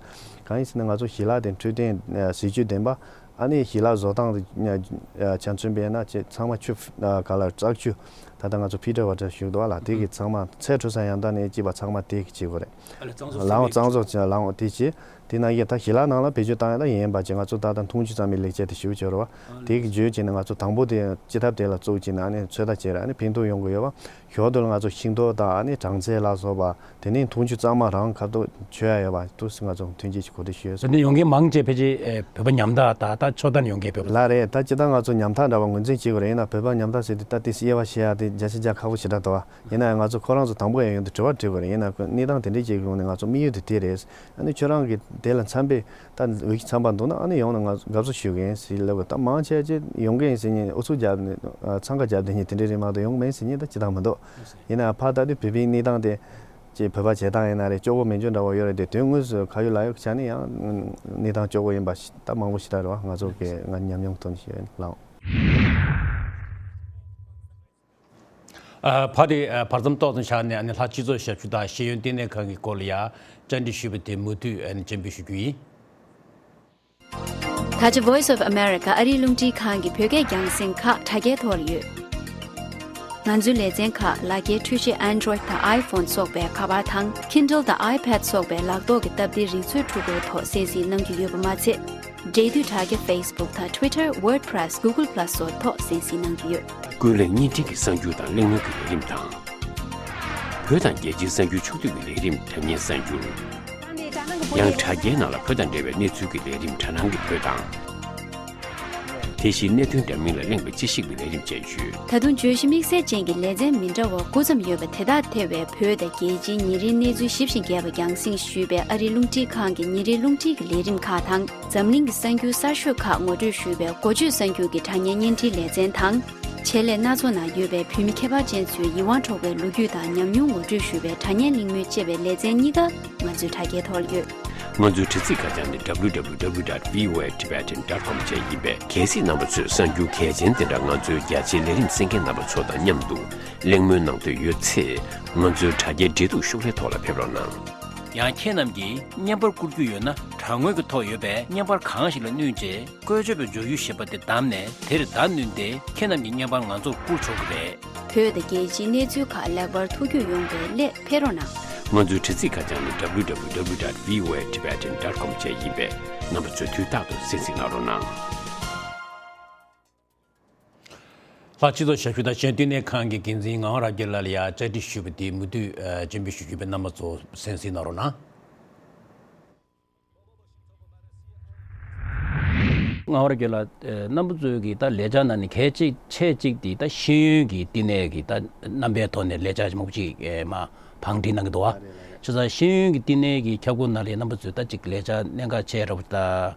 གང་ཡིན་ཟེར་ན་ང་ཚོ་ཞལ་ལག་དེ་འཕྲོད་བསྟེན་ཟས་བཅུད་ལྡན་པ། ཨ་ནི་ཞལ་ལག་བཟོ་སྟངས་དེ་ཆ་མཚོན་པས་ན་ཅིག་ཚང་མ་ཆུ་ག་ལ་བཙག་ཆུ་ད་ ད་ལྟ་ང་ཚོ་ཕི་ཊར་ཝ་ཊར་ཞུ་གི་འདུག་བ་ལ། དེ་གི་ཚང་མ་ཚད་མཐོ་ས་ཡང་ད་ནས་སྐྱིད་པ་ཚང་མ་དེ་གི་བྱེད་དགོས་རེད། ཨ་ལ་གཙང་བཟོ་ལའང་གཙང་བཟོ་བྱས་ལའང་དེ་བྱེད། དེ་ན་ཡིན་ད་ཞི་ལ་ནང་ལ་བེད་སྤྱོད་བཏང་ཡ་ད་ཡིན་པ་ཅིག་ང་ཚོ་ད་ལྟ་འཐུང་ཆུ་གཙང་མའི་ལེགས་ཆ་དེ་ཞུ་བྱས་རེད་བ། དེ་གི་བརྗོད་བྱས་ནས་ང་ཚོ་དང་པོ་དེ་སྤྱི་ཐབ་དེ་ལ་བཙུགས་བྱས་ནས་ཨ་ནི་ཚོད་ལྟ་བྱས་རེད། ཨ་ནི་ཕན་ཐོགས་ཡོང་གི་ཡོད་བ། ཞོར་དུ་ལ་ང་ཚོ་ཤིང་ཏོག་དང་ཨ་ནི་སྦྲང་རྩི་ལ་སོགས་པ་དེ་ནས་འཐུང་ཆུ་གཙང་མ་རང་ཁ་ཐུག་མཆོད་ཡ་ཡོད་པ་དུས་སུ་ང་ཚོ་མཐུན་རྐྱེན་ཞིག་གོ་སྒྲིག་ཞུས་ཡོད། དེ་ནས་ཡོང་མཁན་མང་ཆེ་ཕལ་ཆེར་ཨེ་བོད་པ་ཉམ་ཐག་དང་ད་ཆོག་ཐར་ཡོང་མཁན་བོད་པ། ལགས་རེད། ད་སྤྱིར་བཏང་ང་ཚོ་ཉམ་ཐག་འདྲ་བ་ངོས་འཛིན་བྱེད་དགོས་རེད། ཡིན་ན་བོད་པ་ཉམ་ཐག་ཟེར་དུས་ད་ཏིས་དབྱེ་བ་ཕྱེ་ཡ་དེ་བརྒྱ་ཆ་བརྒྱ་ཁག་པོ་ཞེ་དྲག་འདུག་བ། ཡིན་ན་ཡང་ང་ཚོ་ཁོ་རང་ཚོ་དང་པོ་ཡང་ཡོང་དུས་དྲི་བ་དྲི་དགོས་རེད། ཡིན་ན་ཁོ་གནས་སྟངས་དེ་འདྲས་ཅིག་ཡོང་ནས་ང་ཚོ་དམིགས་ཡུལ་དེ་དེ་རེད། ཨ་ནི་ཁྱོད་རང་གིས་དེ་ལ་འཚམ་པའི་ད་འོས་ཤིང་འཚམ་པ་འདུག་ན་ཨ་ནི་ཡོང་ནས་ང་ཚོ་དགའ་བསུ་ཞུ་གི་ཡིན་ཟེར་ལབ་དགོས། ད་མང་ཆེ་ཆེ་ཡོང་གི་ཡིན་ཟེར་མཁན་ཨུ་ཚུགས་རྒྱབ་ནས་འཚང་ཁ་རྒྱབ་བསྡད་མཁན་དེ་འདྲས་རེད་མ་གཏོགས་ཡོང་གི་མེད་ཟེར་མཁན་ད་སྤྱིར་བཏང་མི་འདུག་ཡིན་ན་ཕར་ལྟ་དུས་བོད་པའི་གནས་སྟངས་དེ་ཅིག་བོད་པ་བྱེད་སྟངས་ཡིན་ན་རེད། སྐྱོ་པོ་མེད་འཇོན་འདྲ་བོ་ཡོད་རེད་དེ། དོན་དངོས་སུ་ཁ་ཡོད་ལག་ཡོད་ཀྱི་ཆ་ནས་ཡང་གནས་སྟངས་སྐྱོ་པོ་ཡིན་པ་ཞིག་ད་མང་པོ་ཞིག་ད་རེད་བ། ང་ཚོ་གི་ང་ཉམས་མྱོང་ཐོག་ནས་ཞུ་ཡ་ཡིན་ལགས། ཨ་ཕ་དེ་ཨ་བར་མཚམས་ཏོག་ཙམ་བཞག་ནས་ཨ་ནི་ལྷག་སྤྱི་ཚོགས་ཞབས་ཞུ་དང་ཤེས་ཡོན་ལྟེ་གནས་ཁང་གི་སྐོར་ལ་ཡ་བཅར་འདྲི་ཞུས་པ་དེ་མུ་མཐུད་ཨ་ནི་སྤྱན་འབུལ་ཞུ་རྒྱུ་ཡིན། ད་ཆ་Voice of America ཨ་རིའི་རླུང་འཕྲིན་ཁང་གི་བོད་སྐད་རྒྱང་སྲིང་ཁག་དྲ་རྒྱའི་ཐོག་ལ་ཡོད། ང་ཚོའི་ལེ་ཚན་ཁག་ལག་འཁྱེར་འཕྲུལ་ཆས་Android་དང་iPhone་སོགས་པའི་ཁ་པར་དང་Kindle་དང་iPad་སོགས་པའི་ལག་ཐོག་གི་སྟབས་བདེའི་རིག་མཛོད་འཕྲུལ་འཁོར་ཐོག་གསན་གཟིགས་གནང་རྒྱུ་ཡོད་པ་མ་ཚད། འབྲེལ་མཐུད་དྲ་རྒྱ་Facebook་དང་Twitter, WordPress, Google Plus་སོགས་ཐོག་གསན་གཟིགས་གནང་རྒྱུ་ཡོད། ཀུན་གླེང་བརྙན་འཕྲིན་གྱི་གསར་འགྱུར་དང་གླེང་མོལ་གྱི་ལས་རིམ་དང་། བོད་དང་རྒྱལ་སྤྱིའི་གསར་འགྱུར་ཕྱོགས་བསྡུས་ཀྱི་ལས་རིམ་དྲ་བརྙན་གསར་འགྱུར། ཡང་དྲ་རྒྱའི་ནང་ལ་བོད་དང་འབྲེལ་བའི་གནས་ཚུལ་གྱི་ལས་རིམ་དྲ་སྣང་གི་བོད་དང་། དེ་བཞིན་གནད་དོན་འདྲ་མིན་ལ་གླེང་བའི་དཔྱད་ཞིབ་ཀྱི་ལས་རིམ་བཅས་ཡོད། ད་དུང་བརྗོད་གཞི་དམིགས་བསལ་ཅན་གྱི་ལེ་ཚན་མི་འདྲ་བ་དགུ་ཙམ་ཡོད་པ་དེ་དག་ཐེ་བའི་བོད་དང་རྒྱལ་སྤྱིའི་ཉིན་རེའི་གནས་ཚུལ་ཞིབ་ཅིང་རྒྱས་པ་རྒྱང་སྲིང་ཞུས་པའི་ཨ་རིའི་རླུང་འཕྲིན་ཁང་གི་ཉིན་རེའི་རླུང་འཕྲིན་གྱི་ལས་རིམ་ཁག་དང་། འཛམ་གླིང་གི་གསར་འགྱུར་གསར་ཤོས་ཁག་ངོ་སྤྲོད་ཞུས་པའི་འགོ་བརྗོད་གསར་འགྱུར་གྱི་དྲ་བརྙན་བརྙན་འཕྲིན་ལེ་ཚན་དང་། ཆེད་ལས་སྣ་ཚོགས་ནང་ཡོད་པའི་བོད་མི་ཁྱད་པར་ཅན་ཚོའི་ཡིད་དབང་འཕྲོག་པའི་ལོ་རྒྱུས་དང་ཉམས་མྱོང་ངོ་སྤྲོད་ཞུ་བའི་དྲ་བརྙན་གླེང་མོལ་བཅས་པའི་ལེ་ཚན་གཉིས་ཀ་ང་ཚོའི་དྲ་རྒྱའི་ཐོག་ལ་ཡོད། ང་ཚོའི་དྲ་ཚིགས་ཁ་བྱང་ནི་W W W dot V O A Tibetan dot com བཅས་ཡིན་པས། གལ་སྲིད་རྣམ་པ་ཚོས་གསར་འགྱུར་གལ་ཆེན་དེ་འདྲ་ང་ཚོའི་རྒྱ་ཆེའི་ལས་རིམ་གསན་མཁན་རྣམ་པ་ཚོ་དང་མཉམ་དུ་གླེང་མོལ་གནང་འདོད་ཡོད་ཚེ། ང་ཚོའི་དྲ་རྒྱའི་འབྲེལ་གཏུག་ཤོག་ལྷེ་ཐོག་ལ་ཕེབས་རོགས་གནང་། ཡང་ཁྱེད་རྣམས་ཀྱིས་བརྙན་པར་བསྐུར་རྒྱུ་ཡོད་ན། དྲ་ངོས་ཀྱི་ཐོག་ཡོད་པའི་བརྙན་པར་གང་ཞིག་ལ་བསྣུན་རྗེས། བཀོལ་སྤྱོད་པའི་འཇོག་ཡུལ་ཞེས་པ་དེ་བདམས་ནས། དེར་བརྡ་བསྣུན་ཏེ། ཁྱེད་རྣམས་ཀྱི་བརྙན་པར་ང་ཚོར་བསྐུར་ཆོག་གི་རེད། བོད་དང་རྒྱལ་སྤྱིའི་གནས་ཚུལ་ཁག་ལེགས་པར་ཐུགས་རྒྱུས་ཡོང་བའི་སླད་ཕེབས་རོགས་གནང་། ང་ཚོའི་དྲ་ཚིགས་ཁ་བྱང་ནི་W W W dot V O A Tibetan dot com བཅས་ཡིན་པས། རྣམ་པ་ཚོས་དུས་རྟག་ཏུ་གསན་གཟིགས་གནང་རོགས་གནང་། ལྷག་སྤྱི་ཚོགས་ཞབས་ཞུ་དང་ཤེས་ཡོན་ལྟེ་གནས་ཁང་གི་འགན་འཛིན་ངག་དབང་རབ་རྒྱས་ལགས་ལ་ཡང་བཅར་འདྲི་ཞུས་པ་དེ་མུ་མཐུད་ཨ་སྤྱན་འབུལ་ཞུ་རྒྱུ་ཡིན་པས། རྣམ་པ་ཚོ་གསན་གཟིགས་གནང་རོགས་གནང་། ངག་དབང་རབ་རྒྱས་ལགས། ཨ་རྣམ་པ་ཚོའི་གི་ད་ལས་འཆར་ནང་ནས་གལ་ཆེ་ཆེ་གཅིག་དེ་ད་ཤེས་ཡོན་གྱི་བསྟི་གནས་ཀྱི་ད་རྣམ་པའི་ཐོག་ནས་ལས་འཆར་མང་པོ་ཅིག་ཨེ་མ་བང་སྒྲིག་གནང་གི་འདུག་བ། བྱས་ཙང་ཤེས་ཡོན་གྱི་བསྟི་གནས་ཀྱི་ཁྱབ་ཁོངས་ནང་ལ་རྣམ་པ་ཚོས་ད་ཅིག་ལས་འཆར་གནད་འགག་ཆེ་དྲགས་པོ་ད་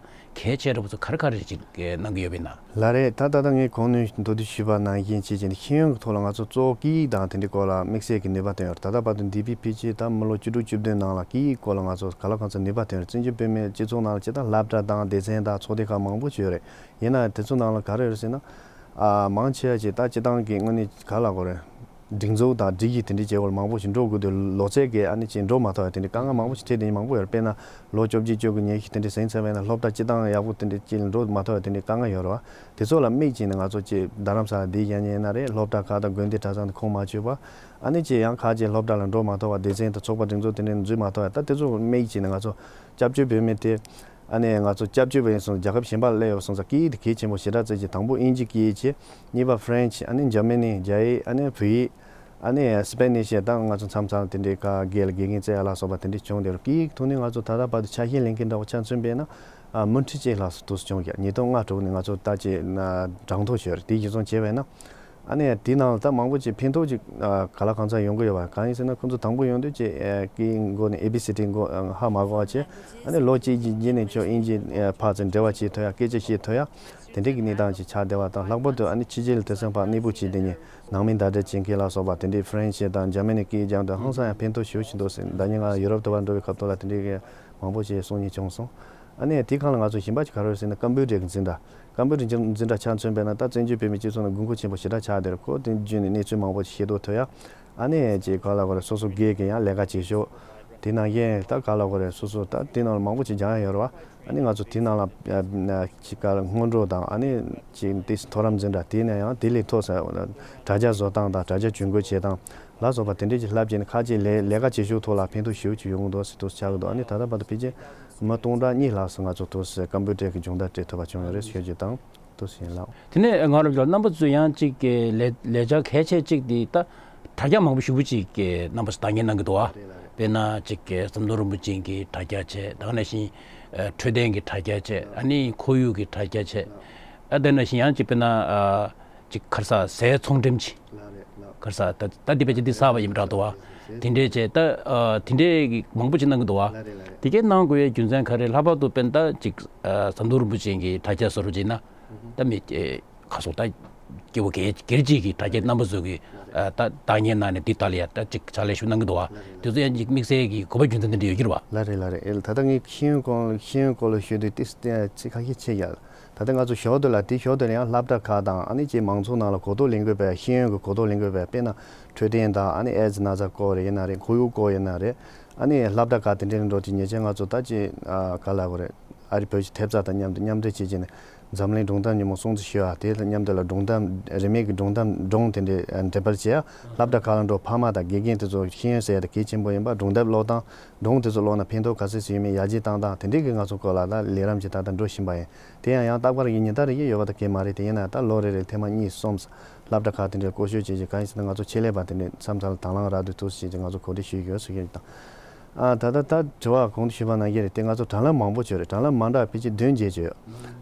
གལ་ཆེ་དྲགས་པོ་ཚོ་ག་རེ་ག་རེ་ཅིག་གནང་གི་ཡོད་པ་ཡིན་ན། ལགས་རེད། ད་ད་ལྟ་ངས་གོང་ནས་མདོར་བསྡུས་ཞུས་པ་ནང་བཞིན་བྱས་བྱས་ནས་ཤེས་ཡོན་གྱི་ཐོག་ལ་ང་ཚོ་གཙོ་བོ་སྐད་ཡིག་དང་དེ་འདྲའི་སྐོར་ལ་དམིགས་བསལ་གྱི་ནུས་པ་བཏོན་ཡོད་རེད། ད་ལྟ་བར་དུ་འདས་པའི་ཕལ་ཆེར་ད་མི་ལོ་བཅུ་དྲུག་བཅུ་བདུན་ནང་ལ་སྐད་ཡིག་སྐོར་ལ་ང་ཚོ་གང་ལ་གང་འཚམ་ནུས་པ་བཏོན་ཡོད་རེད། བཙན་བྱོལ་བོད་མིའི་སྤྱི་ཚོགས་ནང་ལ་སྤྱིར་བཏང་སློབ་གྲྭ་དང་སྡེ་ཚན་དང་ཚོགས་སྡེ་ཁག་མང་པོ་ཅིག་ཡོད་རེད། ཡིན་ན་དེ་ཚོ་ནང་ལ་ག་རེ་ཡོད་རེད་ཟེར་ན། ཨ་མང་ཆེ་བ་ཅིག་ད་སྤྱིར་བཏང་གི་དངོས་གནས་ག་ལབ་དགོས་རེད། སྒྲིག་འཛུགས་དང་སྒྲིག་གཞི་དེ་འདྲའི་བྱེད་སྒོར་མང་པོ་ཞིག་འགྲོ་དགོས་དུས་ལོ་ཚད་ཀྱིས་ཨ་ནི་ཅིག་འགྲོ་མ་ཐུབ་པ་དེ་འདྲའི་དཀའ་ངལ་མང་པོ་ཞིག་འཕྲད་དེ་མང་པོ་ཡོད་རེད། དཔེར་ན་ལོ་བཅོ་བརྒྱད་བཅོ་དགུ་ཉི་ཤུ་དེ་འདྲའི་ཟིན་ཚར་བ་ཡིན་ན་སློབ་གྲྭ་སྤྱིར་བཏང་ཡག་པོ་དེ་འདྲའི་ཅིག་འགྲོ་མ་ཐུབ་པ་དེ་འདྲའི་དཀའ་ངལ་ཡོད་རེད་བ། དེ་ཚོ་ལ་དམིགས་བྱས་ནས་ང་ཚོ་ཅིག་རྡ་རམ་ས་ལ་འདི་བཞག་ཉན་ཡིན་ན་རེད། སློབ་གྲྭ་ཁག་དང་དགོན་སྡེ་གྲྭ་ཚང་དེ་ཁོངས་མ་ཆུད་པ། ཨ་ནི་ཅིག་ཡང་ཁག་ཅིག་སློབ་གྲྭ་ལ་འགྲོ་མ་ཐུབ་པ་སྡེ་ཚན་དང་ཚོགས་པ་སྒྲིག་འཛུགས་དེ་འདྲའི་འཛུལ་མ་ཐུབ་པ་ད་དེ་ཚོ་དམིགས་བྱས་ནས་ང་ཚོ་སྐྱབས་བཅོལ་བོད་མི་དེ། ཨ་ནི་ང་ཚོ་སྐྱབས་བཅོལ་བ་ཡིན་སོང་རྒྱལ་ཁབ་གཞན་པ་ལ་སླེབས་ཡོད་སོང་ཙང་སྐད་ཡིག་དེ་གལ་ཆེན་པོ་ཞེ་དྲག་བརྩི་བྱས། དང་པོ་དབྱིན་ཇི་སྐད་ཡིག་བྱས། གཉིས་པ་ཧྥ་རན་ཆི། ཨ་ནི་འཇར་མ་ནི། རྒྱ་ཡིག་ཨ་ནི་བོད་ཡིག་ཨ་ནི་སི་པེ་ནི་ཤི། ད་ང་ཚོ་མཚམས་མཚམས་དེ་འདྲའི་ཁ་སྒེར་ལ་དགེ་རྒན་བཙལ་ཡ་ལ་སོགས་པ་དེ་འདྲའི་བྱུང་དེ་རུ་སྐད་ཡིག་ཐོག་ནས་ང་ཚོ་ད་ལྟ་བར་དུ་ཆ་ཤས་ལེན་མཁན་འདྲ་བོ་ཆ་མཚོན་པས་ན། ཨ་མུ་མཐུད་ཅིག་ལྷག་སུ་དུས་སུ་བྱུང་ཡ། ཉིས་སྟོང་ལྔ་དྲུག་ནས་ང་ཚོ་ད་ཅིག་གྲངས་ཐོ་ཞོར་དེ་གཞིར་བཟུང་བྱས་པས་ན། ཨ་ནི་དེའི་ནང་ལ་ད་མང་པོ་ཅིག་ཕན་ཐོགས་ཅིག་ཨ་ག་ལ་གང་འཚམ་ཡོང་གི་ཡོད་པ། གང་ཡིན་ཟེར་ན་ཁོང་ཚོ་དང་པོ་ཡོང་དུས་ཅིག་ཨ་སྐད་ཡིག་མགོ་ནས་ཨེ་བི་སི་ཌི་མགོ་ཨ་ཧ་མ་གོ་བ་བྱས། ཨ་ནི་ལོ་གཅིག་གི་རྗེས་ནས་ཁྱོད་དབྱིན་ཇི་ཨ་ཕར་ཚུར་འབྲེལ་བ་བྱེད་ཐུབ་ཡ། སྐད་ཆ་བཤད་ཐུབ་ཡ། དེ་འདྲའི་གི་གནས་སྟངས་ཅིག་ཆགས་བསྡད་པ་དང་། ལྷག་པར་དུ་ཨ་ནི་ཕྱི་རྒྱལ་ལ་དེང་སང་ཕར་གནས་སྤོ་བྱས་བསྡད་མཁན་ནང་མི་ཟླ་སྒྲིལ་བྱེད་མཁན་ལ་སོགས་པ་དེ་འདྲའི་ཧྥ་རན་ཆི་དང་འཇར་མ་ནི་སྐད་ཡིག་སྦྱངས་དུས་ཧང་སང་ཡང་ཕན་ཐོགས་ཞེ་པོ་ཅིག་འདུག་ཟེར། ཟླ་ཉིན་ང་ཡུ་རོབ་དུ་ཕར་འགྲོ་བའི་སྐབས་ཐོག་ལ་དེ་འདྲའི་གི་མང་པོ་ཞིག་གསུང་མཁན་བྱུང་སོང་། ཨ་ནི་དེ་སྒང་ལ་ང་ཚོ་གཞན་པ་ཅིག་ག་རེ་རེད་ཟེར་ན་ཀམ་པུ་ཊར་གྱི་འཛིན་གྲྭ། ཀམ་པུ་ཊར་འཛིན་གྲྭ་ཆ་མཚོན་པས་ན་ད་བཙན་བྱོལ་བོད་མིའི་སྤྱི་ཚོགས་ནང་དགོས་མཁོ་ཆེན་པོ་ཞེ་དྲག་ཆགས་བསྡད་རེད། ཁོ་དེ་བརྒྱུད་ནས་གནས་ཚུལ་མང་པོ་ཞིག་ཤེས་རྟོགས་ཐུབ་ཡ། ཨ་ནི་ཅིག་ག་ལ་ག་རེ་སོ་སོ་སྒེར་གྱི་ཡང་ལས་ཀ་བྱེད་ཕྱོགས། དེ་ནང་བཞིན་ད་ག་ལ་གོ་རེད། སོ་སོ་ད་དེ་ནང་ལ་མང་པོ་ཅིག་སྦྱང་ཡ་ཡོད་རེད་བ། ཨ་ནི་ང་ཚོ་དེ་ནང་ལ་ཅིག་ག་ལ་སྔོན་འགྲོ་དང་ཨ་ནི་ཅིག་དེ་མཐོ་རིམ་འཛིན་གྲྭ་དེ་ནས་ཡང་དེ་ལས་མཐོ་ས་དྲ་རྒྱ་བཟོ་སྟངས་དང་དྲ་རྒྱ་ཇུས་འགོད་བྱེད་སྟངས་ལ་སོགས་པ་དེ་འདྲས་ཅིག་བསླབ་བྱས་ནས་ཁ་ཅིག་ལས་ལས་ཀ་བྱེད་ཕྱོགས་ཐོག་ལ་ཕན་ཐོགས་ཞེ་པོ་ཅིག་ཡོང་གི་འདུག་ཟེར་དུ་ཆགས་ཀྱི་འདུག་ཨ་ནི་ད་ལྟ་བར་དུ་ཕལ་ཆེར་མི་སྟོང་ཕྲག་གཉིས་ལྷག་ཙམ་ང་ཚོ་དུ་ཀམ་པུ་ཊར་གྱི་སྦྱོང་བརྡར་སྤྲད་ཐུབ་པ་བྱུང་ཡོད་རེད་ཞུ་རྒྱུ་དང་། དུ་ཟིན་ལགས། དེ་ནས་ང་རང་ཚོ་རྣམ་པ་ཚོ་ཡང་གཅིག་གི་ལས་ལས་འཆར་གལ་ཆེ་གཅིག་དེ་ད་དྲ་རྒྱ་མང་པོ་ཞེ་པོ་ཅིག་གི་རྣམ་པ་ཚོ་བདག་གཉེར་གནང་གི་འདུག་བ། དཔེར་ན་གཅིག་གི་ཟམ་གདོང་རིན་པོ་ཆེ་གི་དྲ་རྒྱ་བྱས། ད་ག་ནང་བཞིན་ཨ་འཕྲོད་བསྟེན་གྱི་དྲ་རྒྱ་བྱས། ཨ་ནི་ཁོར་ཡུག་གི་དྲ་རྒྱ་བྱས། ཨ་དེ་ནང་བཞིན་ཡང་གཅིག་དཔེར་ན་ཨ་གཅིག་ག་རེ་ཟ་ཟས་ཚོང་འགྲེམས་ཅིག་ག་རེ་ཟ་ད་ད་འདི་ཕལ་ཆེར་འདི་གསར་པ་ཡིན་པ་འདྲ་འདུག་བ། དེ་འདྲས་བྱས་ད་ཨ་དེ་འདྲས་ཀྱི་མང་པོ་ཅིག་གནང་གི་འདུག་བ། དེ་གས་གནང་དགོས་པའི་རྒྱུ་མཚན་ག་རེ། ལྷག་པར་དུ་དཔེར་ན་ད་གཅིག་ཨ་ཟམ་གདོང་རིན་པོ་ཆེ་གི་དྲ་རྒྱ་བཟོ་འདྲ་བྱས་ན། ད་མི་ཨེ་ཁ་སོག་ད་སྐྱེ་བོ་སྒེར་སྒེར་གཅིག་གི་དྲ་རྒྱ་རྣམ་པ་ཚོ་གི་ཨ་ད་བདག་གཉེར་གནང་ནས་འདི་ལྟ་ལ་ཡ་ད་ཅིག་ཕྱག་ལས་ཞུ་གནང་གི་འདུག་བ། དེ་ཚོ་ཡང་ཅིག་དམིགས་བསལ་གྱི་དགོས་པ་རྒྱུ་མཚན་དེ་འདྲ་ཡོད་ཀྱི་རེད་བ། ལགས་རེད་ལགས་རེད། ཨེ་ད་ལྟ་ངས་ཤེས་ཡོན་སྐོར་ཤེས་ཡོན་སྐོར་ལ་ཞུས་དུས་ཏིས་ཏེ་ཚིག་ཁ་ཤས་ཆད་ཡ། ད་ལྟ་ང་ཚོ་ཞོར་དུ་ལ་དེ་ཞོར་དུ་ལ་ཡང་སློབ་གྲྭ་ཁག་དང་ཨ་ནི་ཅིག་མང་ཚོགས་ནང་ལ་གོ་རྟོགས་ལེན་དགོས་པའི་ཤེས་ཡོན་གྱི་གོ་རྟོགས་ལེན་དགོས་པའི་དཔེར་ན་འཕྲོད་བསྟེན་དང་ཨ་ནི་ཨེ་ཛི་ན་ཚ་སྐོར་ཡིན་ན་རེད། ཁོར་ཡུག་སྐོར་ཡིན་ན་རེད། ཨ་ནི་སློབ་གྲྭ་ཁག་དེ་འདྲའི་འགྲོ་དུས་ཉེ་ཆར་ང་ཚོ་ད་ཅིག་ཨ་ག་ལ་གོ་རེད། ཨ་རི་བོད་ཀྱི་ཐེབས་རྩ་དང་མཉམ་དུ་མཉམ་འབྲེལ་བྱེད་ཀྱི་ནས་འཛམ་གླིང་སྒྲུང་གཏམ་ཉིན་མོ་སྲུང་བརྩི་ཞུ་བ་དེ་དང་མཉམ་དུ་ལ་སྒྲུང་གཏམ་རིན་མེད་ཀྱི་སྒྲུང་གཏམ་སྒྲུང་དེ་འདྲའི་འགྲེམས་སྤེལ་བྱེད་ཡ། སློབ་གྲྭ་ཁག་ལ་འགྲོ་ཕ་མ་དང་དགེ་རྒན་དེ་ཚོ་ཤེས་ཡོན་ཟེར་ཡ་དེ་གལ་ཆེན་པོ་ཡིན་པ། སྒྲུང་དེབ་ཀློག་སྟངས། སྒྲུང་དེ་ཚོ་ཀློག་ན་ཕན་ཐོགས་ག་ཚོད་ཅིག་ཡོད་མེད་ཡར་རྒྱས་བཏང་སྟངས་དེ་འདྲའི་གི་ང་ཚོ་སྐོར་ལ་ད་ལས་རིམ་ཅིག་ད་ལྟ་འགྲོ་བཞིན་པ་ཡིན། དེ་ཡང་ཡང་རྟག་པར་ཡིན་ཉིན་ལྟར་ཡིན་ཡོད་པ་ད་གལ་མ་རེད། དེ་ཡིན་ན་ད་ལོ་རེ་རེ་ཐེངས་མ་གཉིས་གསུམ་སློབ་གྲྭ་ཁག་དེ་འདྲའི་སྐོར་ཞུ་བྱེད་ཀྱི་གང་ཡིན་ཟེར་ན་ང་ཚོ་ཆེད་ལས་པ་དེ་འདྲའི་མཚམས་མཚམས་ལ་དང་བླངས་རག་དུས་ཐུགས་སུ་བྱེད་ཀྱི་ང་ཚོ་གོ་སྒྲིག་ཞུས་ཡོད་ཟེར་གྱི་དང་། ཨ་ད་ལྟ་ད་དྲི་བ་གོང་དུ་ཞུས་པ་ནང་བཞིན་རེད། དེ་ང་ཚོ་དྲ་ལམ་མང་པོ་ཅིག་ཡོད་རེད། དྲ་ལམ་མ་འདྲ་བ་ཕལ་ཆེར་བདུན་བརྒྱད་ཅིག་ཡོད།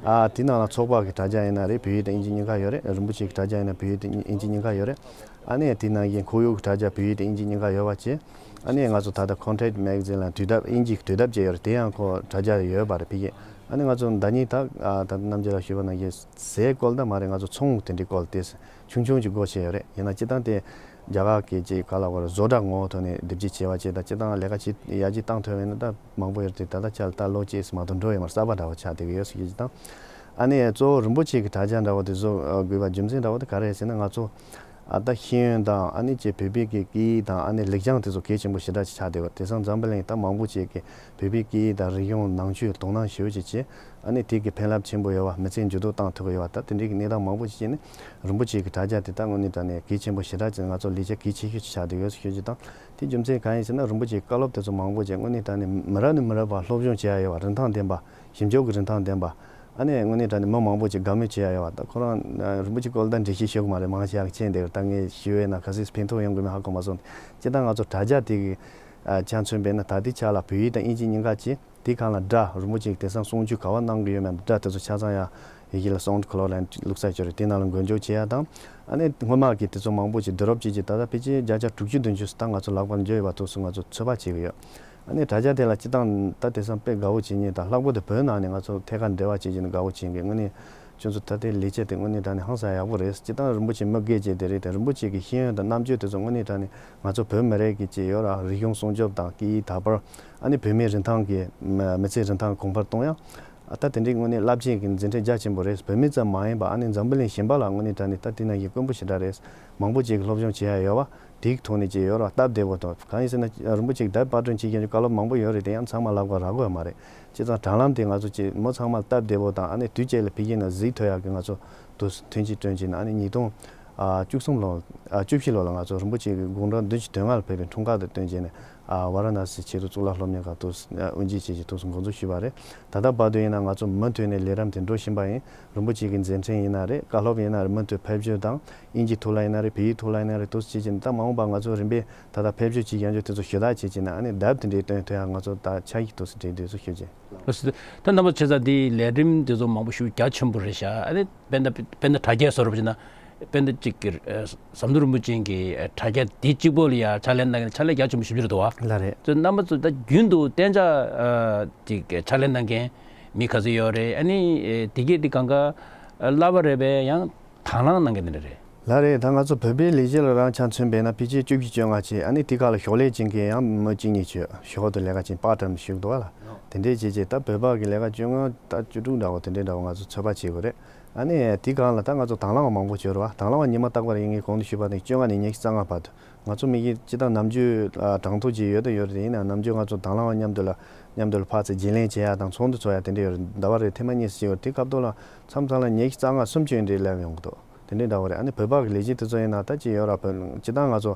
ཨ་དེ་ནང་ལ་ཚོགས་པ་གི་དྲ་རྒྱ་ཡིན་ན་རེད། བོད་ཡིག་དང་དབྱིན་ཇི་གཉིས་ཀ་ཡོད་རེད། རིན་པོ་ཆེ་གི་དྲ་རྒྱ་ཡིན་ན་བོད་ཡིག་དང་དབྱིན་ཇི་གཉིས་ཀ་ཡོད་རེད། ཨ་ནི་དེ་ནང་བཞིན་ཁོར་ཡུག་གི་དྲ་རྒྱ་བོད་ཡིག་དང་དབྱིན་ཇི་གཉིས་ཀ་ཡོད་པ་བྱས། ཨ་ནི་ང་ཚོ་ད་ལྟ་Contact Magazine ལ་དུས་དེབ་དབྱིན་ཇི་གི་དུས་དེབ་ཅིག་ཡོད་རེད། དེ་ཡང་ཁོ་དྲ་རྒྱ་ཡོད་པ་རེད་ཕ་གི། ཨ་ནི་ང་ཚོ་ཟླ་ཉིན་ད་ཨ་ད་ལྟ་རྣམ་རྒྱལ་ལགས་ཞུས་པ་ནང་བཞིན་ཟས་བཀོལ་ད་མ་རེད། ང་ཚོ་ཚོང་དེ་འདྲའི་བཀོལ་ཏེ་ཆུང་ཆུང་ཅིག་སྒོ་ཕྱེ་ཡོད་རེད། ཡིན་ན་སྤྱིར་བཏང་དེ་རྒྱ་གར་གྱི་ཅིག་ག་ལ་བར་བཟོ་གྲྭ་ངོ་ཐོག་ནས་སྡེབ་སྦྱོར་བྱས་པ་བྱས་ད་སྤྱིར་བཏང་ལས་ཀ་བྱེད་ཡར་རྒྱས་བཏང་ཐུབ་ཡོད་ན་ད་མང་པོ་ཡོད་རེད། ད་ལྟ་ཆ་ལ་ད་ལོ་གཅིག་ཙམ་མ་གཏོགས་འགྲོ་ཡོད་མ་རེད། གསར་པ་འདྲ་བོ་ཆགས་བསྡད་ཀྱི་ཡོད་ཟེར་གྱི་དང་། ཨ་ནི་གཙོ་བོ་རིན་པོ་ཆེ་གི་དྲ་རྒྱ་འདྲ་བོ་དེ་བཟོ་དགོས་པ་རྒྱུ་མཚན་འདྲ་བོ་དེ་ག་རེ་རེད་ཟེར་ན། ང་ཚོ་ཨ་ད་ཤེས་ཡོན་དང་ཨ་ནི་ཅིག་བོད་པའི་གི་སྐད་ཡིག་དང་ཨ་ནི་ལེགས་བྱང་དེ་ཚོ་གལ་ཆེན་པོ་ཞེ་དྲག་ཅིག་ཆགས་བསྡད་པ་དེང་སང་འཛམ་བུ་གླིང་ད་མང་པོ་ཅིག་གི་བོད་པའི་སྐད་ཡིག་དང་རིག་གཞུང་ནང་ཆོས་དོ་སྣང་ཞེ་པོ་ཅིག་བྱས། ཨ་ནི་དེ་གི་ཕན་རླབས་ཆེན་པོ་ཡོད་པ། མི་ཚེ་འགྱུར་ལྡོག་བཏང་ཐུབ་ཀྱི་ཡོད་པ། ད་དེ་འདྲའི་གི་གནས་སྟངས་མང་པོ་ཞིག་བྱས་ནས་རིན་པོ་ཆེ་གི་དྲ་རྒྱ་དེ་ད་དངོས་གནས་དྲང་གནས་གལ་ཆེན་པོ་ཞེ་དྲག་ཅིག་ང་ཚོ་ལས་འཆར་གལ་ཆེ་ཤོས་ཤིག་ཆགས་བསྡད་ཡོད་ཞུ་རྒྱུ་དང་། དེ་རྒྱུ་མཚན་གང་ཡིན་ཟེར་ན་རིན་པོ་ཆེའི་བཀའ་སློབ་དེ་ཚོ་མང་པོ་ཅིག་དངོས་གནས་དྲང་གནས་མི་རབས་ནས་མི་རབས་བར་སློབ་སྦྱོང་བྱེད་ཡ་ཡོད་པ། རིན་ཐང་ལྡན་པ། ཞིབ་འཇུག་གི་རིན་ཐང་ལྡན་པ། ཨ་ནི་དངོས་གནས་དྲང་གནས་མི་མང་པོ་ཅིག་དགའ་མོས་བྱེད་ཡ་ཡོད་པ། ད་ཁོ་རང་རིན་པོ་ཆེའི་སྐོར་ལ་ད་འགྲེལ་བཤད་ཞུ་གི་མ་རེད། མང་ཆེ་བ་མཁྱེན་བསྡད་ཡོད། ད་ངས་ཞུས་པ་ཡིན་ན་ག་ཚོད་ཕན་ཐོགས་ཡོང་གི་མེད་ཧ་གོ་མ་སོང་། སྤྱིར་བཏང་ང་ཚོ་དྲ་རྒྱ་དེ་གི་ཆ་མཚོན་པས་ན་ད་ལྟའི་ཆ་ལ་བོད་ཡིག་དང་དབྱིན་ཇི་གཉིས་ཀ་བྱས། དེའི་སྒང་ལ་སྒྲ་རིན་པོ་ཆེ་གིས་དེང་སང་གསུང་ཆོས་ག་པར་གནང་གི་ཡོད་མེད་སྒྲ་དེ་ཚོ་ཆ་ཚང་ཡང་ཡི་གེ་ལ་SoundCloud ལ་བླུགས་ས་ཡོད་རེད། དེ་ནང་ལ་འགོ་འཛུགས་བྱེད་ཡ་དང་། ཨ་ནི་སྔོན་མ་གི་དེ་ཚོ་མང་པོ་ཅིག་བསྡུ་རུབ་བྱས་ཀྱི་ད་ལྟ་ཕལ་ཆེར་བརྒྱ་ཆ་དྲུག་ཅུ་བདུན་ཅུ་ཙམ་ད་ང་ཚོ་ལག་པར་འབྱོར་ཡོད་པ་དེ་ཚོ་ང་ཚོ་ཚོད་དཔག་བྱེད་ཀྱི་ཡོད། ཨ་ནི་དྲ་རྒྱ་དེ་ལ་སྤྱིར་བཏང་ད་དེང་སང་དཔེ་དགའ་པོ་བྱེད་མཁན་དང་ལྷག་པར་དུ་བོད་ནང་ནས་ང་ཚོ་ཐད་ཀར་འབྲེལ་བ་བྱེད་ཀྱི་ནི་དགའ་པོ་བྱེད་མཁན་དངོས་གནས་ཁྱོད་ཚོ་ད་ལྟའི་ལས་བྱེད་དེ་དངོས་གནས་དྲང་གནས་ཧང་སང་ཡག་པོ་རེད། སྤྱིར་བཏང་རིན་པོ་ཆེ་མི་དགེ་བྱས་དེ་རེད་དེ། རིན་པོ་ཆེ་གི་ཤེས་ཡོན་དང་རྣམ་དཔྱོད་དེ་ཚོ་དངོས་གནས་དྲང་གནས་ང་ཚོ་བོད་མི་རིགས་ཀྱི་ཅིག་ཡོད་ར་རིག་གཞུང་སྲུང་སྐྱོབ་དང་སྐད་ཡིག་དར་སྤེལ། ཨ་ནི་བོད་མིའི་རིན་ཐང་གི་མི་མི་ཚེའི་རིན་ཐང་གོང་འཕེལ་གཏོང་ཡ། ཨ་ད་དེ་འདྲའི་དངོས་གནས་རླབས་ཆེན་གྱི་མཛད་འཕྲིན་རྒྱ་ཆེན་པོ་རེད། བོད་མི་ཙམ་མ་ཡིན་པ་ཨ་ནི་འཛམ་བུ་གླིང་གཞན་པ་ལ་དངོས་གནས་དྲང་གནས་ད་དེ་ནང་བཞིན་དཀོན་པོ་ཞེ་དྲག་རེད། མང་པོ་ཅིག་གིས་སློབ་སྦྱོང་བྱེད་ཡ་ཡོད་པ། དེའི་ཐོག་ནས་ཅིག་ཡོད་ར་སྟབས་བདེ་པོ་དང་། གང་ཡིན་ཟེར་ན་རིན་པོ་ཆེ་གིས་དེབ་པར་སྐྲུན་བྱེད་མཁན་གྱི་བཀའ་སློབ་མང་པོ་ཡོད་རེད། དེ་ཡང་ཚང་མ་ལག་པར་རག་གི་ཡོད་མ་རེད། བྱས་ཙང་དྲ་ལམ་དེ་ང་ཚོ་ཅིག་མི་ཚང་མ་སྟབས་བདེ་པོ་དང་ཨ་ནི་དུས་གཅིག་ལ་ཕ་གི་ནང་གཟིགས་ཐུབ་ཡག་གི་ང་ཚོ་དུ་ཐོན་སྐྱེད་བསྐྲུན་བྱས་ནས། ཨ་ནི་ཉིས་སྟོང་བཅུ་གསུམ་ལོ་ཨ་བཅུ་བཞི་ལོ་ལ་ང་ཚོ་རིན་པོ་ཆེ་གི་དགུང་གྲངས་བདུན་ཅུ་དོན་ལྔ་ལ་ཕེབས་པའི་འཁྲུངས་སྐར་དེ་སྟོན་བྱས་ནས། ཨ་ཝ་ར་ཎ་སི་ཆེས་མཐོའི་གཙུག་ལག་སློབ་གཉེར་ཁང་དུ་དབུ་འབྱེད་བྱས་ཀྱི་ཐོག་སུ་འགོ་འཛུགས་ཞུས་པ་རེད། ད་ལྟ་བར་དུ་ཡིན་ན་ང་ཚོ་མུ་མཐུད་ནས་ལས་རིམ་དེ་འགྲོ་བཞིན་པ་ཡིན། རིན་པོ་ཆེ་གི་མཛད་འཕྲིན་ཡིན་ན་རེད། བཀའ་སློབ་ཡིན་ན་རེད། མུ་མཐུད་ཕེབས་བསུ་དང་། དབྱིན་ཇིའི་ཐོག་ལ་ཡིན་ན་རེད། བོད་ཡིག་ཐོག་ལ་ཡིན་ན་རེད། དུ་བྱེད་ཀྱི་ད་མ་འོངས་པ་ང་ཚོ་རིམ་པས་ད་ལྟ་ཕེབས་བསུ་བྱེད་ཀྱི་ཡང་ཆོག་དེ་ཚོ་ཞུ་དག་བྱེད་ཀྱི་ན། ཨ་ནི་དེབ་དེ་འདྲའི་སྟོན་ཐུབ་ཡ་ང་ཚོ་ད་ཆ་ཞིག་དུ་སུ་བྲིས་དུས་སུ་ཞུ་རྒྱུ། ལགས་སོ། ད་རྣམ་པ་ཆེ་ས་འདིའི་ལས་རིམ་དེ་ཚོ་མང་པོ་ཞིག་རྒྱ་ཆེན་པོ་རེད་ཤག་ཨ་ནི་དཔེར་ན་དཔེར་ན་དྲ་རྒྱའི་བཟོ་འདྲ་བྱས་ན། དཔེར་ན་གཅིག་གི་ཨ་ཟམ་གདོང་རིན་པོ་ཆེ་གི་ཨ་དྲ་རྒྱ་འདི་གཅིག་པོ་ལ་ཡ་ཕྱག་ལས་གནང་མཁན་ཕྱག་ལས་རྒྱ་ཆེན་པོ་ཞེ་པོ་ཅིག་རེད་འདུག་བ། ལགས་རེད། ཚོ་རྣམ་པ་ཚོ་ད་རྒྱུན་དུ་གཏན་འཇགས་ཨ་ཅིག་ཕྱག་ལས་གནང་མཁན་མི་ག་ཚོད་ཡོད་རེད། ཨ་ནི་ཨེ་དེ་གས་དེ་གང་ག་ཨ་གླ་པ་རེད་པས། ཡང་དང་བླངས་གནང་མཁན་དེ་འདྲ་རེད། ལགས་རེད། ད་ང་ཚོ་བོད་པའི་ལས་བྱེད་ལ་རང་ཆ་མཚོན་པས་ན་ཕལ་ཆེར་བཅུ་བཞི་བཅོ་ལྔ་བྱས། ཨ་ནི་དེ་ག་ལ་ཞོགས་ལས་བྱེད་མཁན་ཡང་མི་གཅིག་གཉིས་བྱས། ཞོགས་དུ་ལས་ཀ་བྱེད་པར་ཊའིམ་ཞུགས་འདུག་བ་ལ། དེ་འདྲས་བྱས་བྱས་ད་བོད་པ་གི་ལས་ཀ་བཅོ་ལྔ་ད་བཅུ་དྲུག་འདྲ་བོ་དེ་འདྲས་འདྲ་བོ་ང་ཚོ་ཚོད་དཔག་བྱེད་དགོས་རེད། ཨ་ནི་དེ་གང་ལ་ད་ང་ཚོ་དང་བླངས་པ་མང་པོ་བྱོས་རེད་བ། དང་བླངས་པ་ཉི་མ་རྟག་པར་ཡིན་ངས་གོང་དུ་ཞུས་པ་ནང་བཅོ་ལྔ་ནས་ཉི་ཤུ་རྩ་ལྔ་བར་དུ་ ང་ཚོ་མི་གི་སྤྱི་བཏང་ནམ་རྒྱུན་ཨ་གྲངས་ཐོ་ཅིག་ཡོད་དང་ཡོད་རེད། ཡིན་ནའང་ནམ་རྒྱུན་ང་ཚོ་དང་བླངས་པ་མཉམ་དུ་ལ་མཉམ་དུ་ལ་ཕར་ཚུར་བརྗེ་ལེན་བྱེད་ཡ་དང་ཚོགས་འདུ་ཚོགས་ཡ་དེ་འདྲ་ཡོད་རེད། ཟླ་བ་རེར་ཐེངས་མ་གཉིས་ཤིག་ཡོད་རེད། དེ་སྐབས་ཐོག་ལ་མཚམས་མཚམས་ལ་ཉི་ཤུ་རྩ་ལྔ་སུམ་ཅུ་འདྲའི་སླེབས་ཡོང་གི་འདུག་དེ་འདྲའི་འདྲ་བོ་རེད། ཨ་ནི་བོད་པ་གི་ལས་བྱེད་དེ་ཚོ་ཡིན་ན་ད་ཅི་ཡོད་ར། བོད་སྤྱི་བཏང་ང་ཚོ་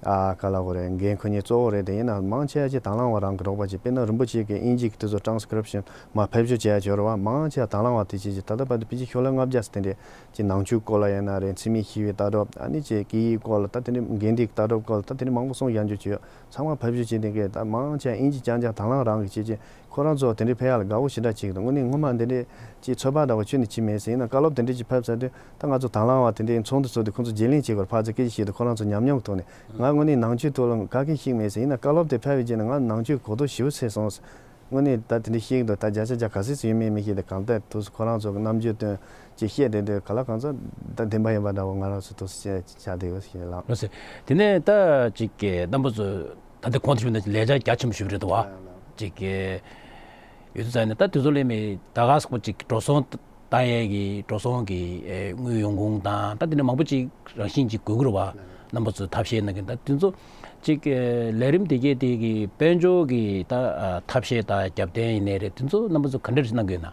ཨ་ག་ལ་བོ་རེད། འགན་ཁུར་མཁན་གཙོ་བོ་རེད། དེ་ཡིན་ན་མང་ཆེ་བ་ཅིག་དང་བླངས་པ་རང་གི་རོགས་པ་ཅིག་དཔེར་ན་རིན་པོ་ཆེ་གི་དབྱིན་ཇི་གི་དེ་ཚོ་transcription མ་ཕབ་བཤུ་བྱས་ཡ་ཅིག་ཡོད་ར་བ། མང་ཆེ་བ་དང་བླངས་པ་དེ་ཅིག་ཅིག་ད་ལྟ་བར་དུ་ཕལ་ཆེར་ཤོག་ལྷེ་ལྔ་བརྒྱ་ཙམ་དེ་འདྲས་ཅིག་ནང་ཆོས་སྐོར་ལ་ཡིན་ན་རེད། འཚེ་མེད་ཞི་བའི་ལྟ་གྲུབ། ཨ་ནི་ཅིག་སྐད་ཡིག་སྐོར་ལ་ད་དེ་འདྲའི་དགེ་འདུན་གྱི་ལྟ་གྲུབ་སྐོར་ལ་ད་དེ་འདྲའི་མང་པོ་གསུང་ཡ་འཇོག་ཅིག་ཡོད། ཚང་མ་ཕབ་བཤུ་བྱས་ཏེ་གས་ད་མང་ཆེ་དབྱིན་ཇི་རྐྱང་རྐྱང་དང་བླངས་རང་གིས་བྱེད་ཅིག་ཁོ་རང་ཚོ་དེ་འདྲའི་ཕན་ཡག་ལ་དགའ་བོ་ཞེ་དྲག་བྱེད་ཀྱི་འདུག་དངོས་གནས་སྔོན་མ་འདི་འདྲའི་ཅིག་ཚོད་དཔག་འདྲ་བོ་ཁྱོན་ནས་བྱེད་མེད་ཟེར། ཡིན་ན་བཀའ་སློབ་དེ་འདྲའི་ཅིག་ཕབ་ཚར་དུས་ད་ང་ཚོ་དང་བླངས་པ་དེ་འདྲའི་ཚོགས་འདུ་ཚོགས་དུས་ཁོང་ཚོ་བརྗེ་ལེན་བྱེད་དགོས་རེད། ཕར་ཚུར་སྐད་ཆ་བཤད་དུས་ཁོ་རང་ཚོ་ཉམས་མྱོང་གི་ཐོག་ནས། ང་དངོས་གནས་ནང་ཆོས་ཐོག་ལ་ག་གེ་ཤེས་མེད་ཟེར། ཡིན་ན་བཀའ་སློབ་དེ་ཕབ་པའི་རྗེས་ནས་ང་ནང་ཆོས་གོ་རྟོགས་ཞེ་པོ་ཆེ་སོང་། དངོས་གནས་ད་དེ་འདྲའི་ཤེས་ཀྱི་འདུག་ད་བརྒྱ་ཆ་བརྒྱ་ག་ཚོད་ཡོད་མེད་མི་ཤེས། དེ་གང་ལྟར་དུས་སུ་ཁོ་རང་ཚོ་གི་རྣམ་འགྱུར་སྟོན་ཅིག་བཤད་བསྡད་དུས་ག་ལ་གང་ཚོད་ད་བདེན་པ་ཡིན་པ་འདྲ་བོ་ང་རང་ཚོ་དུས་སུ་བཤད་བྱ་བསྡད་ཡོད་ཞེས་ལགས། ལགས་སོ། དེ་ནས་ད་ཅིག་གི་རྣམ་པ་ཚོ་ད་ལྟ་གོང་དུ་ཞུས་ན་ལས་འཆར་རྒྱ་ཆེན་པོ་ཞིག་རེད་འདུག་བ། ཅིག་གི་ཡོད་དུས་ཙང་ནས་ད་དུས་ཚོད་ལས་མི་ད་ག་སོགས་པ་ཅིག་འགྲོ་སོང་བཏང་ཡས་ཀྱི་འགྲོ་སོང་གི་ཨེ་དངུལ་ཡོང་ཁུངས་དང་ད་དེ་འདྲ་མང་པོ་ཅིག་རང་བཞིན་ཅིག་དགོས་ཀྱི་རེད་བ། རྣམ་པ་ཚོས་ཐབས་ཤེས་གནང་གིན། ད་དེ་ཚོ་ཅིག་ལས་རིམ་དེ་གས་དེ་གི་དཔལ་འབྱོར་གྱི་ད་ཐབས་ཤེས་དང་རྒྱབ་རྟེན་ཡིན་ནའི་རེད། དེ་ཚོ་རྣམ་པ་ཚོ་ག་འདྲ་ཞིག་གནང་གི་ཡོད་ན།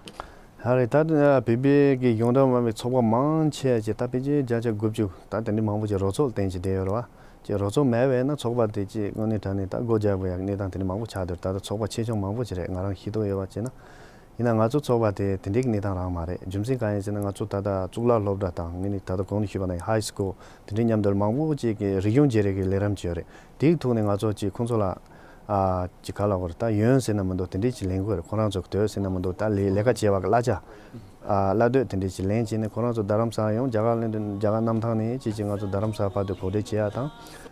ཧ་རེ། ད་བོད་པའི་གི་གཞུང་འབྲེལ་མ་ཡིན་པའི་ཚོགས་པ་མང་ཆེ་ཅིག་ད་ཕལ་ཆེར་བརྒྱ་ཆ་དགུ་བཅུ་ད་དེ་འདྲའི་མང་པོ་ཅིག་རོགས་ཚོགས་བརྟེན་ཅིག་བསྡད་ཡོད་རེད་བ། ཅིག་རོགས་ཚོགས་མེད་པས་ན་ཚོགས་པ་དེ་ཅིག་དངོས་གནས་དྲང་གནས་ད་སྒོ་རྒྱག་དགོས་ཡག་གནས་སྟངས་དེ་འདྲ་མང་པོ་ཆགས་འདུག་ད་ལྟ་ཚོགས་པ་ཆེ་ཆུང་མང་པོ་ཅིག་རེད། ང་རང་ཤེས་རྟོགས་ཡོད་པ་བྱས་ན། ཡིན་ན་ང་ཚོ་ཚོགས་པ་དེ་དེ་འདྲའི་གནས་སྟངས་རང་མ་རེད། རྒྱུ་མཚན་གང་ཡིན་ཟེར་ན་ང་ཚོ་ད་ལྟ་གཙུག་ལག་སློབ་གྲྭ་དང་ངས་ནི་ད་ལྟ་གོང་དུ་ཞུས་པ་ནང་བཞིན་ཧའི་སི་ཀུལ་དེ་འདྲའི་མཉམ་དུ་མང་པོ་ཅིག་གི་རིག་གཞུང་བརྗེ་རེས་ཀྱི་ལས་རིམ་ཅིག་ཡོད་རེད། དེའི་ཐོག་ནས་ང་ཚོ་ཅིག་ཁོང་ཚོ་ལ་ཨ་ཅིག་ག་ལབ་དགོས་རེད། ད་ཡོན་ཟེར་ན་མི་འདུག་དེ་འདྲའི་ཅིག་ལེན་དགོས་རེད། ཁོ་རང་ཚོ་གི་འདོད་ཟེར་ན་མི་འདུག་ད་ལས་ལས་ཀ་བྱེད་པ་གི་གླ་ཆ་ཨ་གླ་སྡོད་དེ་འདྲའི་ཅིག་ལེན་བྱས་ནས་ཁོ་རང་ཚོ་རྡ་རམ་ས་ལ་ཡོང་། རྒྱ་གར་གླིང་དུ་རྒྱ་གར་གནམ་ཐང་ནས་ཅིག་ཅིག་ང་ཚོ་རྡ་རམ་ས་ལ་བར་དུ་གོ་སྒྲིག་བྱེད་ཡ་དང་།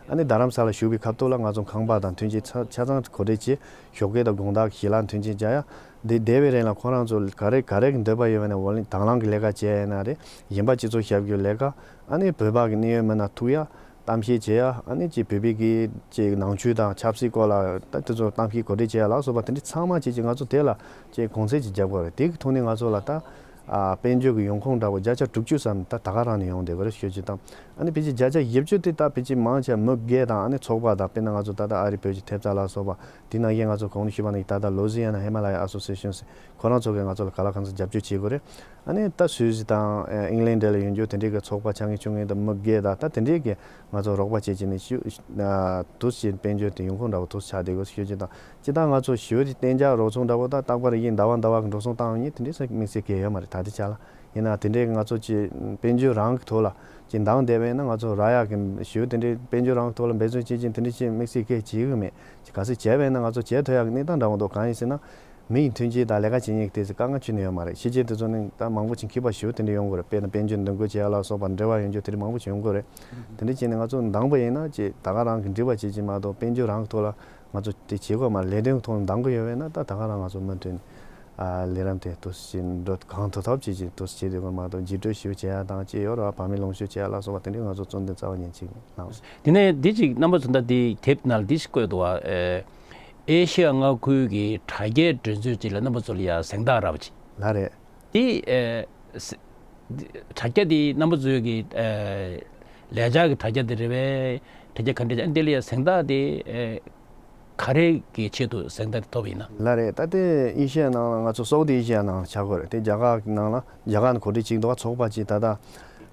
ཨ་ནི་རྡ་རམ་ས་ལ་བཞུགས་པའི་སྐབས་ཐོག་ལ་ང་ཚོ་ཁང་པ་དང་མཐུན་རྐྱེན་ཆ་ཆ་ཚང་གོ་སྒྲིག་བྱས། ཞོགས་ཀས་དང་དགོང་དག་གི་ཞལ་ལག་མཐུན་རྐྱེན་སྦྱར་ཡ། འདི་བསྡད་པའི་རིང་ལ་ཁོ་རང་ཚོ་ག་རེ་ག་རེ་གི་འདོད་པ་ཡོད་པ་ནས་འོ་ལེ་དང་བླངས་ཀྱི་ལས་ཀ་བྱས་ཡིན་ན་རེད། གཞན་པ་སྤྱི་ཚོགས་ཞབས་ཞུ་ལས་ཀ། ཨ་ནི་བོད་པ་གི་གནད་ཡོད་མི་སྣ་ཐུག་ཡ། གཏམ་བཤད་བྱེད་ཡ། ཨ་ནི་ཅིག་བོད་པའི་གི་ཅིག་ནང་ཆོས་དང་ཆབ་སྲིད་སྐོར་ལ་ད་དེ་ཚོ་གཏམ་བཤད་གོ་སྒྲིག་བྱེད་ཡ་ལ་སོགས་པ་དེ་འདྲ་ཚང་མ་ཅིག་ཅིག་ང་ཚོ་དེ་ལ་ཅིག་གུང་ཚད་ཅིག་རྒྱབ་དགོས་རེད། དེ་གི་ཐོག་ནས་ང་ཚོ་ལ་ད་ཨ་དཔལ་འབྱོར་གི་ཡོང་ཁུངས་འདྲ་བོ་བརྒྱ་ཆ་དྲུག་ཅུ་ཙམ་ད་ད་ག་རང་ནས་ཡོང་བསྡད་ཡོད་རེད་ཞུ་རྒྱུ་དང་། ཨ་ནི་ཕལ་ཆེར་བརྒྱ་ཆ་བཞི་བཅུ་དེ་ད་ཕལ་ཆེར་མང་ཆེ་མི་སྒེར་དང་ཨ་ནི་ཚོགས་པ་དང་། དཔེར་ན་ང་ཚོ་ད་ལྟ་ཨ་རི་བོད་ཀྱི་ཐེབས་རྩ་ལ་སོགས་པ། དེ་ནང་བཞིན་ང་ཚོ་གོང་ནས་ཞུས་པ་ནང་བཞིན་ད་ལྟ་Louisiana Himalaya Association ཟེར་ཁོ་རང་ཚོ་གིས་ང་ཚོ་ལ་ག་ལ་གང་འཚམ་རྒྱབ་སྐྱོར་བྱེད་དགོས་རེད། ཨ་ནི་ད་སུད་སི་དང་ཨིང་ལན་འདྲ་ལ་ཡོད་རྒྱུ་དེ་འདྲའི་གི་ཚོགས་པ་ཆེ་ངེས་ཆུང་ངེས་དང་མི་སྒེར་དང་ད་དེ་འདྲའི་གི་ང་ཚོ་རོགས་པ་བྱེད་ཀྱི་ནས་ཤུ་དུས་ཕྱིན་དཔལ་འབྱོར་དེ་ཡོང་ཁུངས་འདྲ་བོ་དུས་ཆགས་བསྡད་དགོས་ཞུ་རྒྱུ་དང་། སྤྱིར་བཏང་ང་ཚོ་ཞི་བའི་གཏན་འཇགས་རོགས་ཚོགས་འདྲ་བོ་ད་རྟག་པར་ཡིན་ཟླ་བ་ཟླ་བ་གི་འགྲོ་སོང་བཏང་ཡོང་མཁན་དེ་འདྲའི་ས་དམིགས་བསལ་གང་ཡང་ཡོད་མ་རེད། ད་ལྟའི་ཆ་ལ་ཡིན་ན་དེ་འདྲའི་ང་ཚོ་ཅིག་དཔལ་འབྱོར་རང་གི་ཐོག་ལ་ཅིག་འདང་བསྡད་པ་ཡིན་ན་ང་ཚོ་རག་ཡག་གི་ཞི་བའི་དེ་འདྲའི་དཔལ་འབྱོར་རང་གི་ཐོག་ལ་འབད་བརྩོན་བྱེད་ཀྱིན་དེ་འདྲའི་ཅིག་དམིགས་བསལ་གང་ཡང་བྱེད་ཀྱི་མེད། ཅིག་ག་ཚོད་བྱས་པ་ཡིན་ན་ང་ཚོ་བྱེད་ཐུབ་ཡག་གི་གནས་སྟངས་འདྲ་བོ་འདུག་གང་ཡིན་ཟེར་ན། མི་ཡི་མཐུན་རྐྱེན་དང་ལས་ཀ་བྱེད་མཁན་གྱི་དེ་ཚོ་དཀའ་ངལ་ཁྱོན་ནས་ཡོད་མ་རེད། ཕྱི་རྒྱལ་དེ་ཚོ་ནི་ད་མང་པོ་ཅིག་མཁས་པ་ཞེ་པོ་དེ་འདྲ་ཡོང་གི་རེད། དཔེར་ན་དཔལ་འབྱོར་འདུ་འགོད་བྱེད་ཡ་ལ་སོགས་པ་འབྲེལ་བ་ཡོད་རྒྱུ་དེ་འདྲ་མང་པོ་ཅིག་ཡོང་གི་རེད། དེ་འདྲ་བྱས་ནས་ང་ཚོ་འདང་པོ་ཡིན་ན་ཅིག་ད་ག་རང་གི་འགྲིག་པ་བྱེད་ཀྱི་མ་གཏོགས་དཔལ་འབྱོར་རང་གི་ཐོག་ལ་ང་ཚོ་དེ་བྱེད་དགོས་མ་རེད། ལས་དོན་ཐོག་ནས་འདང་གི་ཡོད་པས་ན་ད་ད་ག་རང་ང་ཚོ་མུ་མཐུད་ནས་ཨ་ལས་རིམ་དེ་འདུག་སེ་འགྲོ་གང་ཐུབ་ཐུབ་བྱེད་ཀྱི་འདུག་སེ་བྱེད་དགོས་མ་གཏོགས་འགྱིག་སྒྲོལ་ཞིག་བྱེད་ཡ་དང་ཅིག་ཡོད་རེད་བ། བག་མེད་ལོངས་སྤྱོད་བྱེད་ཡ་ལ་སོགས་པ་དེ་འདྲའི་ང་ཚོ་རྩོམ་འདི་རྩ་བ་ཉིད་ཅིག་གནང་། དེ་ནས་འདི་ཅིག་རྣམ་པ་ཚོ་ད་འདི་དེབ་ནང་ལ་འདི་ཞིག་བཀོད་འདུག་བ། ཨེ་ཤེ་ཡ་མངའ་ཁུལ་གྱི་དྲ་རྒྱའི་འགྲན་རྩོད་ཅིག་ལ་རྣམ་པ་ཚོ་ལ་ཡ་གཟེངས་རྟགས་རག་པ་ཅིག་ལ་རེད། འདི་ཨེ་ས་དྲ་རྒྱ་འདི་རྣམ་པ་ཚོའི་གི་ཨེ་ལས་འཆར་གྱི་དྲ་རྒྱ་འདི་རེད་པས། དྲ་རྒྱ་ག་འདྲ་ཅིག་འདི་ལ་ཡ་གཟེངས་རྟགས་འདི་ཨེ་ག་རེ་གི་ཆེད་དུ་གཟེངས་རྟགས་འདི་ཐོབ་པ་ཡིན་ན། ལ་རེད། ད་ལྟའི་ཨེ་ཤེ་ཡ་ནང་ལ་ང་ཚོ་སོག་དེ་ཨེ་ཤེ་ཡ་ནང་ལ་ཆགས་ཀྱི་ཡོད་རེད། དེ་རྒྱ་གར་ནང་ལ་རྒྱ་གར་ནས་གོ་སྒྲིག་བྱེད་ཀྱི་འདུག་བ། ཚོགས་པ་ཅིག་ད་ལྟ་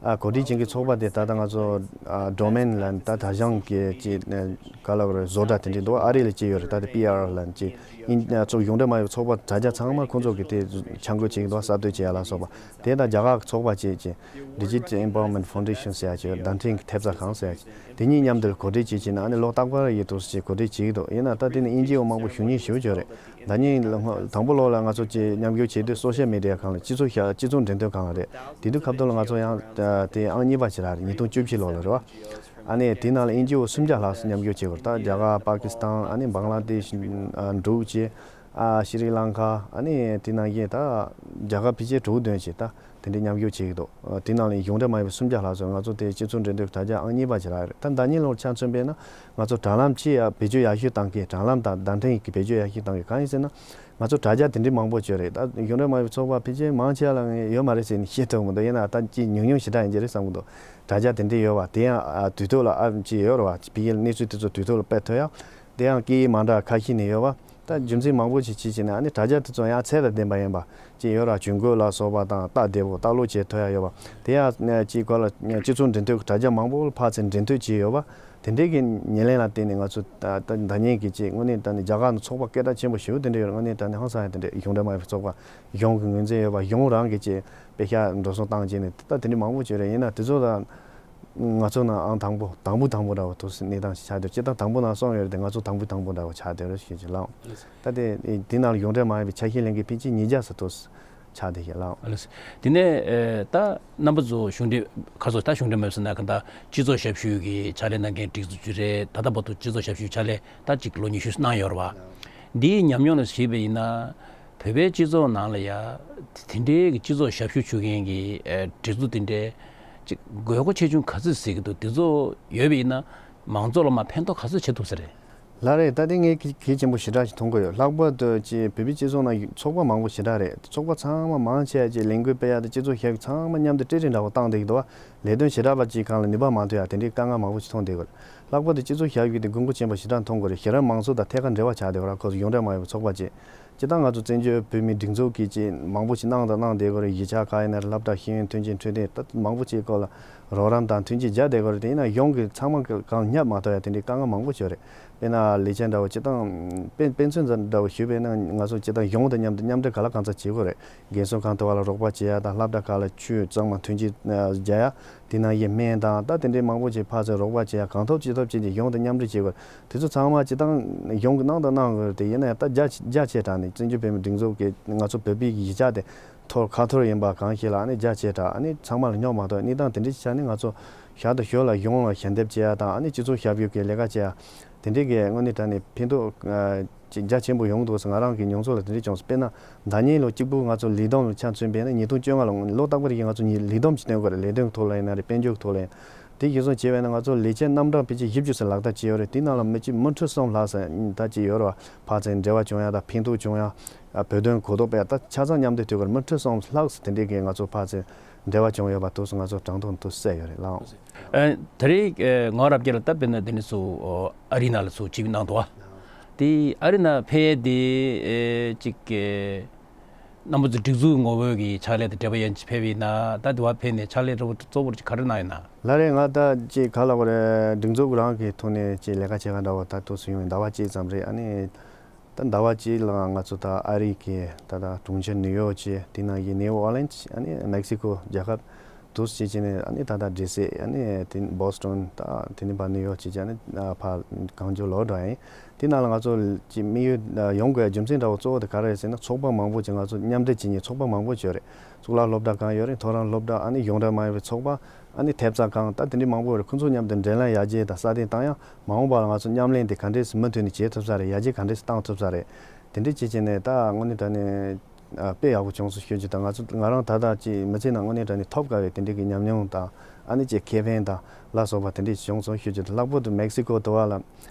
ཨ་གོ་སྒྲིག་བྱེད་མཁན་གྱི་ཚོགས་པ་དེ་ད་ལྟ་ང་ཚོ་ཨ་ཌོ་མེན་ལ་ད་དྲ་བཞག་གི་ཅིག་ཨ་ག་ལབ་རེད། བཟོ་གྲྭ་དེ་འདྲ་འདུག་ཨ་རི་ལ་ཅིག་ཡོད་རེད། ད་དེ་པི་ཨར་ལ་ཅིག་ཨིན་ཚོགས་གཞུང་འབྲེལ་མ་ཡིན་པའི་ཚོགས་པ་དྲ་རྒྱ་ཚང་མ་ཁོང་ཚོ་གིས་དེ་འཆར་འགོད་བྱེད་ཀྱི་འདུག་གསར་གཏོད་བྱེད་ཡ་ལ་སོགས་པ། དེ་དང་རྒྱ་གར་གྱི་ཚོགས་པ་ཅིག་ཅིག་Digital Empowerment Foundation ཟེར་ཡ་ཅིག་ཡོད། བརྡ་འཕྲིན་གྱི་ཐེབས་རྩ་ཁང་ཟེར་ཡ་ཅིག་དེ་གཉིས་མཉམ་དུ་གོ་སྒྲིག་བྱེད་ཀྱི་ན་ཨ་ནི་ལོ་རྟག་པར་ཡི་འདུག་སེ་གོ་སྒྲིག་བྱེད་ཀྱི་འདུག་ཡིན་ན་ད་དེ་ནི་ཨེན་ཇི་ཨོ་མང་པོ་ཞུ་མཁན་ཞེ་པོ་ཅིག་ཡོད་རེད། ཟླ་ཉིན་ལ་དང་པོ་ལོ་ལ་ང་ཚོ་ཅིག་མཉམ་ཞུགས་བྱེད་དུས་སོ་ཤལ་མི་ཌི་ཡ་ཁང་ལ་སྤྱི་ཚོགས་ཤ་སྤྱི་ཚོགས་འབྲེལ་མཐུད་ཁང་ལ་རེད། དེ་དུས་སྐབས་ཐོག་ལ་ང་ཚོ་ཡང་དེ་ཨང་གཉིས་པ་ཅིག་རག་རེད། ཉིས་སྟོང་བཅུ་བཞི་ལོ་ལ་རེད་བ། ཨ་ནི་དེ་ནང་ལ་ཨེན་ཇི་ཨོ་སུམ་བརྒྱ་ལྷག་ཙམ་མཉམ་ཞུགས་བྱེད་དགོས་རེད། ད་རྒྱ་གར། པ་ཀི་སི་ཐན། ཨ་ནི་བང་ལ་དེཤ། ཨ་འབྲུག་བཅས། ཨ་ཤྲི་ལང་ཀ། ཨ་ནི་དེ་ནང་བཞིན་ད་རྒྱ་གར་ཕལ་ཆེར་དྲུག་བདུན་བྱས། ད་ དེ་འདྲའི་མཉམ་ཞུགས་བྱེད་ཀྱི་འདུག། ཨ། དེ་ནང་ལ་གཞུང་འབྲེལ་མ་ཡིན་པའི་སུམ་བརྒྱ་ལྷག་ཙམ། ང་ཚོ་དེ་སྤྱི་ཚོགས་འབྲེལ་མཐུད་དྲ་རྒྱ་ཨང་གཉིས་པ་ཞིག་རག་ཡོད་རེད། ད་ཟླ་ཉིན་ལོར་ཆ་མཚོན་པས་ན་ང་ཚོ་དྲ་ལམ་ཅིག་ཡ་བེད་སྤྱོད་ཡར་ཞུ་བཏང་གི། དྲ་ལམ་དང་བརྡ་འཕྲིན་གྱི་བེད་སྤྱོད་ཡར་ཞུ་བཏང་གི། གང་ཡིན་ཟེར་ན། ང་ཚོ་དྲ་རྒྱ་དེ་འདྲའི་མང་པོ་ཅིག་ཡོད་རེད། ད་གཞུང་འབྲེལ་མ་ཡིན་པའི་ཚོགས་པ་ཕལ་ཆེར་མང་ཆེ་བ་ལ་ངས་ཡོད་མ་རེད་ཟེར་ནས་བཤད་ཐུབ་མི་འདུག། ཡིན་ན་ད་ཅིག་ཉུང་ཉུང་ཞེ་དྲག་ཡིན་གྱི་རེད་བསམ་གྱི་འདུག། དྲ་རྒྱ་དེ་འདྲའི་ཡོད་པ་དེ་ཡང་། ཨ། དུས་ཐོག་ལ། ཨ། ཅིག་ཡོད་རེད་བ། ཕ་གིའི་གནས་ཚུལ་དེ་ཚོ་དུས་ཐོག་ལ་སྤེལ་ཐུབ་ཡ། དེ་ཡང་སྐད་ཡིག་མི་འདྲ་ཁ་ཤས་ནས་ཡོད་པ། ད་རྒྱུ་མཚན་མང་པོ་ཞིག་བྱས་བྱས་ནས། ཨ་ནི་དྲ་རྒྱ་དེ་ཚོ་ཡང་ཚད་དང་ལྡན་པ་ཡིན་པ་ཅིག་ཡོད་ར། ཇུས་འགོད་ལ་སོགས་པ་དང་སྟབས་བདེ་པོ་ལྟ་ཀློག་བྱེད་ཐུབ་ཡ་ཡོད་པ། དེ་ཡང་ཅིག་གོ་ལ་སྤྱི་ཚོགས་འབྲེལ་མཐུད་ཀྱི་དྲ་རྒྱ་མང་པོ་ལ་ཕར་ཚུར་འབྲེལ་མཐུད་བྱས་ཡོད་པ། དེ་འདྲའི་གི་ཉེར་ལེན་ལ་བརྟེན་ནས་ང་ཚོ་ད་ད་ཟླ་ཉིན་གྱི་ཅིག་དངོས་གནས་དྲང་གནས་རྒྱ་གར་ནང་ཚོགས་པ་སྐད་གྲགས་ཆེན་པོ་ཞེ་པོ་དེ་འདྲ་ཡོད་ར། དངོས་གནས་དྲང་གནས་ཧང་སང་ཡ་དེ་འདྲ། གཞུང་འབྲེལ་མ་ཡིན་པའི་ཚོགས་པ་གཞུང་གི་ངོས་འཛིན་ཡོད་པ། གཞུང་རང་གི་ཅིག་དཔེ་ཤག་འགྲོ་སོང་བཏང་བྱས་ནས། ད་དེ་འདྲ་མང་པོ་ཅིག་ཡོད་རེད། ཡིན་ན་དེ་ཚོ་ད་ང་ཚོ་ནང་ཨང་དང་པོ་དང་པོ་དང་པོ་འདྲ་བོ་འདུག་ཟེར། གནས་སྟངས་ཤིག་ཆགས་བསྡད། སྤྱིར་བཏང་དང་པོ་ནང་གསུམ་ཡོད་རེད་དེ། ང་ཚོ་དང་པོ་དང་པོ་འདྲ་བོ་ཆགས་བསྡད་རེད་ཞེས་ཅིག་ལབ། ད་དེ་དེ་ནང་གཞུང་འབྲེལ་མ་ཡིན་པའི་ཆ་ཤས་ལེན་མཁན་ཕལ་ཆེར་ཉིས་བརྒྱ་ཙམ་འདུག་ཆགས་བསྡད་ཤག་ལབ། ཨ་ལགས་སོ། དེ་ནས། ཨེ། ད་རྣམ་པ་ཚོ་གཞུང་འབྲེལ། ཁ་སོ། ད་གཞུང་འབྲེལ་མ་ཡིན་ཟེར་ན་ག་ད་སྤྱི་ཚོགས་ཞབས་ཞུ་གི་ཕྱག་ལས་གནང་མཁན་སྒྲིག་འཛུགས་ཅིག་རེད། ད་ལྟ་བར་དུ་སྤྱི་ཚོགས་ཞབས་ཞུའི་ཕྱག་ལས་ད་ཅིག་ལོ་ཉི་ཤུ་གནང་ཡོད་རེད་བ། འདིའི་ཉམས་མྱོང་ལ་གཞིགས་པ་ཡིན་ན། བོད་པའི་སྤྱི་ཚོགས་ནང་ལ་ཡ་དེ་འདྲའི་གི་སྤྱི་ཚོགས་ཞབས་ཞུ་ཞུ་མཁན་གྱི། ཨེ། སྒྲིག་འཛུགས་དེ་འདྲའི་ཅིག་དགོས་མཁོ་ཆེ་ཆུང་ག་ཚོད་གཟིགས་ཀྱི་འདུག། དེ་ཚོ་ཡོད་པ་ཡིན་ན་མང་ཚོགས་ལ་མར་ཕན་ཐོགས་ག་ཚོད་བྱེད་ཐུབ་ས་རེད། ལགས་རེད། ད་དེ་ངས་གལ་གལ་ཆེན་པོ་ཞེ་དྲག་ཞིག་མཐོང་གི་ཡོད། ལྷག་པར་དུ་ཅིག་བོད་པའི་སྤྱི་ཚོགས་ནང་ཚོགས་པ་མང་པོ་ཞེ་དྲག་རེད། ཚོགས་པ་ཚང་མ་མང་ཆེ་བ་ཅིག་ལས་འགུལ་སྤེལ་ཡ་དང་སྤྱི་ཚོགས་ཞབས་ཞུ་ཚང་མ་མཉམ་དུ་སྤྲེལ་རེས་འདྲ་བོ་བཏང་བསྡད་ཀྱི་འདུག་བ། ལས་དོན་ཞེ་དྲག་པ་ཅིག་སྒང་ལ་ནུས་པ་མ་ཐོན་ཡ་དེ་འདྲའི་དཀའ་ངལ་མང་པོ་ཞིག་མཐོང་བསྡད་ཀྱི་ཡོད། ལྷག་པར་དུ་སྤྱི་ཚོགས་ཞབས་ཞུ་དེ་དགོས་མཁོ་ཆེན་པོ་ཞེ་དྲག་མཐོང་གི་རེད། ཞེ་དྲག་མང་ཚོགས་དང་ཐད་ཀར་འབྲེལ་བ་ཆགས་བསྡད་པ་ར། ཁོ་ཚོ་གཞུང་འབྲེལ་མ་ཡིན་པའི་ཚོགས་པ་ཅིག་སྤྱིར་བཏང་ང་ཚོ་བཙན་བྱོལ་བོད་མིའི་སྒྲིག་འཛུགས་ཀྱིས་ཅིག་མང་པོ་ཞིག་གནང་དང་གནང་བསྡད་ཀྱི་ཡོད་རེད། གཞིས་ཆགས་ཁག་ཡིན་ན་རེད། སློབ་གྲྭ་ཤེས་ཡོན་ཐོན་སྐྱེད་འཕྲོད་བསྟེན། ད་མང་པོ་ཅིག་སྐོར་ལ་རོགས་རམ་དང་མཐུན་རྐྱེན་སྦྱར་བསྡད་ཀྱི་ཡོད་རེད། དེ་ཡིན་ན་གཞུང་གིས་ཚང་མ་གང་བསྙབ་མ་ཐུབ་ཡ་དེ་འདྲའི་དཀའ་ངལ་མང་པོ་ཞིག་ཡོད་རེད། དཔེར་ན་ལས་བྱེད་འདྲ་བོ་སྤྱིར་བཏང་། དཔེ་དཔེ་མཚོན་འདྲ་བོ་ཞུས་པས་ན། ང་ཚོ་སྤྱིར་བཏང་གཞུང་དང་མཉམ་དུ་མཉམ་འབྲེལ་ག་ལ་གང་འཚམ་བྱེད་དགོས་རེད། རྒན་གསོ་ཁང་དུ་བ་ལ་རོགས་པ་བྱེད་ཡ་དང་། སློབ་གྲྭ་ཁག་ལ་ཆུ་གཙང་མ་ཐོན་སྐྱེད་རྒྱག་ཡ། དེ་ནང་བཞིན་སྨན་དང་ད་དེ་འདྲའི་མང་པོ་ཅིག་ཕར་ཚུར་རོགས་པ་བྱེད་ཡ། གང་ཐུབ་ཅི་ཐུབ་བྱས་ཏེ་གཞུང་དང་མཉམ་འབྲེལ་བྱེད་དགོས། དེ་ཚོ་ཚང་མ་སྤྱིར་བཏང་གཞུང་གིས་གནང་དང་གནང་དགོས་རེད། དེ་ཡིན་ན་ཡང་ད་རྒྱ་རྒྱ་ཆེ་དྲགས་ནས་བཙན་བྱོལ་བོད་མིའི་སྒྲིག་འཛུགས་ཀྱིས་ང་ཚོ་བོད་པའི་གཞིས་ཆགས་དེ་ཐོར་ཁ་ཐོར་ཡིན་པ་གང་ཞིག་ལ་ཨ་ནི་རྒྱ་ཆེ་དྲགས་ཨ་ནི་ཚང་མ་ལ་སྙོབ་མ་ཐུབ། གནས་སྟངས་དེ་འདྲ་ཞིག་ཆགས་ནས་ང་ཚོ་ཞར་དང་ཞོར་ལ་གཞུང་ལ་ཞལ་འདེབས་བྱེད་ཡ་དང་། ཨ་ནི་སྤྱི་ཚོགས་ཞབས་ཞུ་གི་ལས་ཀ་བྱེད་ཡ། དེ་འདྲའི་གི་དངོས་གནས་དྲང་གནས་ཕན་ཐོགས་ཅིག་རྒྱ་ཆེན་པོ་ཡོང་འདུག་ཟེར་ང་རང་གི་མྱོང་ཚོར་ལ་དེ་འདྲ་བྱུང་སོང་། དཔེར་ན་ཟླ་ཉིན་ལོ་གཅིག་པུ་ང་ཚོ་ལས་བསྡོམས་ལ་ཆ་མཚོན་པས་ན། ཉིས་སྟོང་བཅོ་ལྔ་ལོ་ལོ་རྟག་པར་གྱི་ང་ཚོ་ཉིས་ལས་བསྡོམས་ཅིག་སྟོན་དགོས་རེད། ལས་དོན་ཐོག་ལ་ཡིན་ན་རེད། དཔལ་འབྱོར་ཐོག་ལ་ཡིན། དེ་གཞིར་བཟུང་བྱས་པས་ན་ང་ཚོ་ལས་བྱེད་རྣམ་གྲངས་ཕལ་ཆེར་བཞི་བཅུ་ཙམ་ལག་བསྟར་བྱས་ཡོད་རེད། དེ་ནང་ལ་མི་གཅིག་མི་ཁྲི་གསུམ་ལྷག་ཙམ་ད་ཅིག་ཡོད་རེད་བ། ཕར་ཚུར་འབྲེལ་བ་བྱུང་ཡ་དང་ཕན་ཐོགས་བྱུང་ཡ། བོད་དོན་གོ་རྟོགས་སྤེལ་ཡ། ད་ཆ་ཚང་མཉམ་འདེགས་ཐུབ་དགོས་རེད། མི་ཁྲི་གསུམ་ལྷག་ཙམ་དེ་འདྲའི་གི་ང་ཚོ་ཕར་ཚུར་འབྲེལ་བ་བྱུང་ཡོད་པ་འདུག་ཟེར་ང་ཚོ་གྲངས་ཐོ་འདུག་གསལ་ཡོད་རེད་ལགས། ཨ། ད་རེས། ཨ། ངོ་རབ་རྒྱལ་ལགས། ད་དཔེར་ན་དེ་ནས་སུ། ཨ། ཨ་རི་ནང་ལ་སུ་ཅིག་གནང་འདུག་བ། དེ་ཨ་རི་ནང་ཕེབས་ཡས་དེ། ཨེ། ཅིག་གི་རྣམ་པ་ཚོ་སྒྲིག་འཛུགས་ངོ་བོ་གི་ཕྱག་ལས་དང་འབྲེལ་བ་ཡན་ཆད་ཕེབས་ཡིན་ན། ད་དེ་བ་ཕེབས་ནས་ཕྱག་ལས་གཙོ་བོ་གཙོ་བོར་ཅིག་ག་རེ་གནང་ཡོད་ན། ལགས་རེད། ང་ད་ཅིག་ག་ལབ་དགོས་རེད། སྒྲིག་འཛུགས་རང་གི་ཐོག་ནས་ཅིག་ལས་ཀ་བྱེད་ག་འདྲ་བོ་ད་དུས་སུ་ཡོང་ཡིན། ཟླ་བ་གཅིག་ཙམ་རེད། ཨ་ནི། ད་ཟླ་བ་གཅིག་ལ་ང་ཚོ་ད་ཨ་རི་གི་ད་ད་གྲོང་ཁྱེར་ནིའུ་ཡོག་བྱས། དེ་ནང་བཞིན་ནིའུ་ཨོ་ལེན་སི། ཨ་ནི་མེག་སི་ཀོ་རྒྱལ་ཁབ་འདུག་སེ་བྱས་ནས། ཨ་ནི་ད་ད་ཌི་སི། ཨ་ནི་དེ་བྷོ་སི་ཊོན། ད་དེ་ནས་ཕར་ནིའུ་ཡོག་བྱས་བྱས། ཨ་ནི་ཕར་གང་བྱུང་ལོག་འགྲོ་ཡིན། དེ་ནང་ལ་ང་ཚོ་ཅིག་དམིགས་ཡུལ་ཡོང་དགོས་རྒྱུ་མཚན་འདྲ་བོ་གཙོ་བོ་དེ་ག་རེ་རེད་ཟེར་ན། ཚོགས་པ་མང་པོ་ཅིག་ང་ཚོ་མཉམ་འབྲེལ་བྱེད་མཁན་ཚོགས་པ་མང་པོ་ཅིག་ཡོད་རེད། གཙུག་ལག་སློབ་གྲྭ་གང་ཡོད་རེད། མཐོ་རིམ་སློབ་གྲྭ། ཨ་ནི་གཞུང་འབྲེལ་མ་ཡིན་པའི་ཚོགས་པ། ཨ་ནི་ཐེབས་རྩ་ཁང་། ད་དེ་འདྲའི་མང་པོ་ཡོད་རེད། ཁོང་ཚོ་མཉམ་དུ་འབྲེལ་ལམ་ཡར་རྒྱས་དང་སྲ་བརྟན་བཏང་ཡ། མ་འོངས་པ་ལ་ང་ཚོ་མཉམ་ལས་དེ་ག་འདྲས་སེ་མུ་མཐུད་ནས་བྱེད་ཐུབ་ས་རེད། ཡར་རྒྱས་ག་འདྲས་སེ་བཏང་ཐུབ་ས་རེད། དེ་འདྲས་བྱེད་བྱས་ནས་ད་དངོས་གནས་དྲང་གནས། ཨ། དཔེ་ཡག་པོ་བྱུང་སོང་ཞུ་རྒྱུ་དང་། ང་ཚོ་ང་རང་ད་ལྟ་ཅིག་མི་ཚེ་ནང་དངོས་གནས་དྲང་གནས་ཐོབ་དཀའ་བའི་དེ་འདྲའི་གི་ཉམས་མྱོང་དང་། ཨ་ནི་ཅིག་ཁེ་ཕན་དང་ལ་སོགས་པ་དེ་འདྲས་བྱུང་སོང་ཞུ་རྒྱུ་དང་། ལྷག་པར་དུ་མེག་སི་ཀོ་དུ་བ་ལ་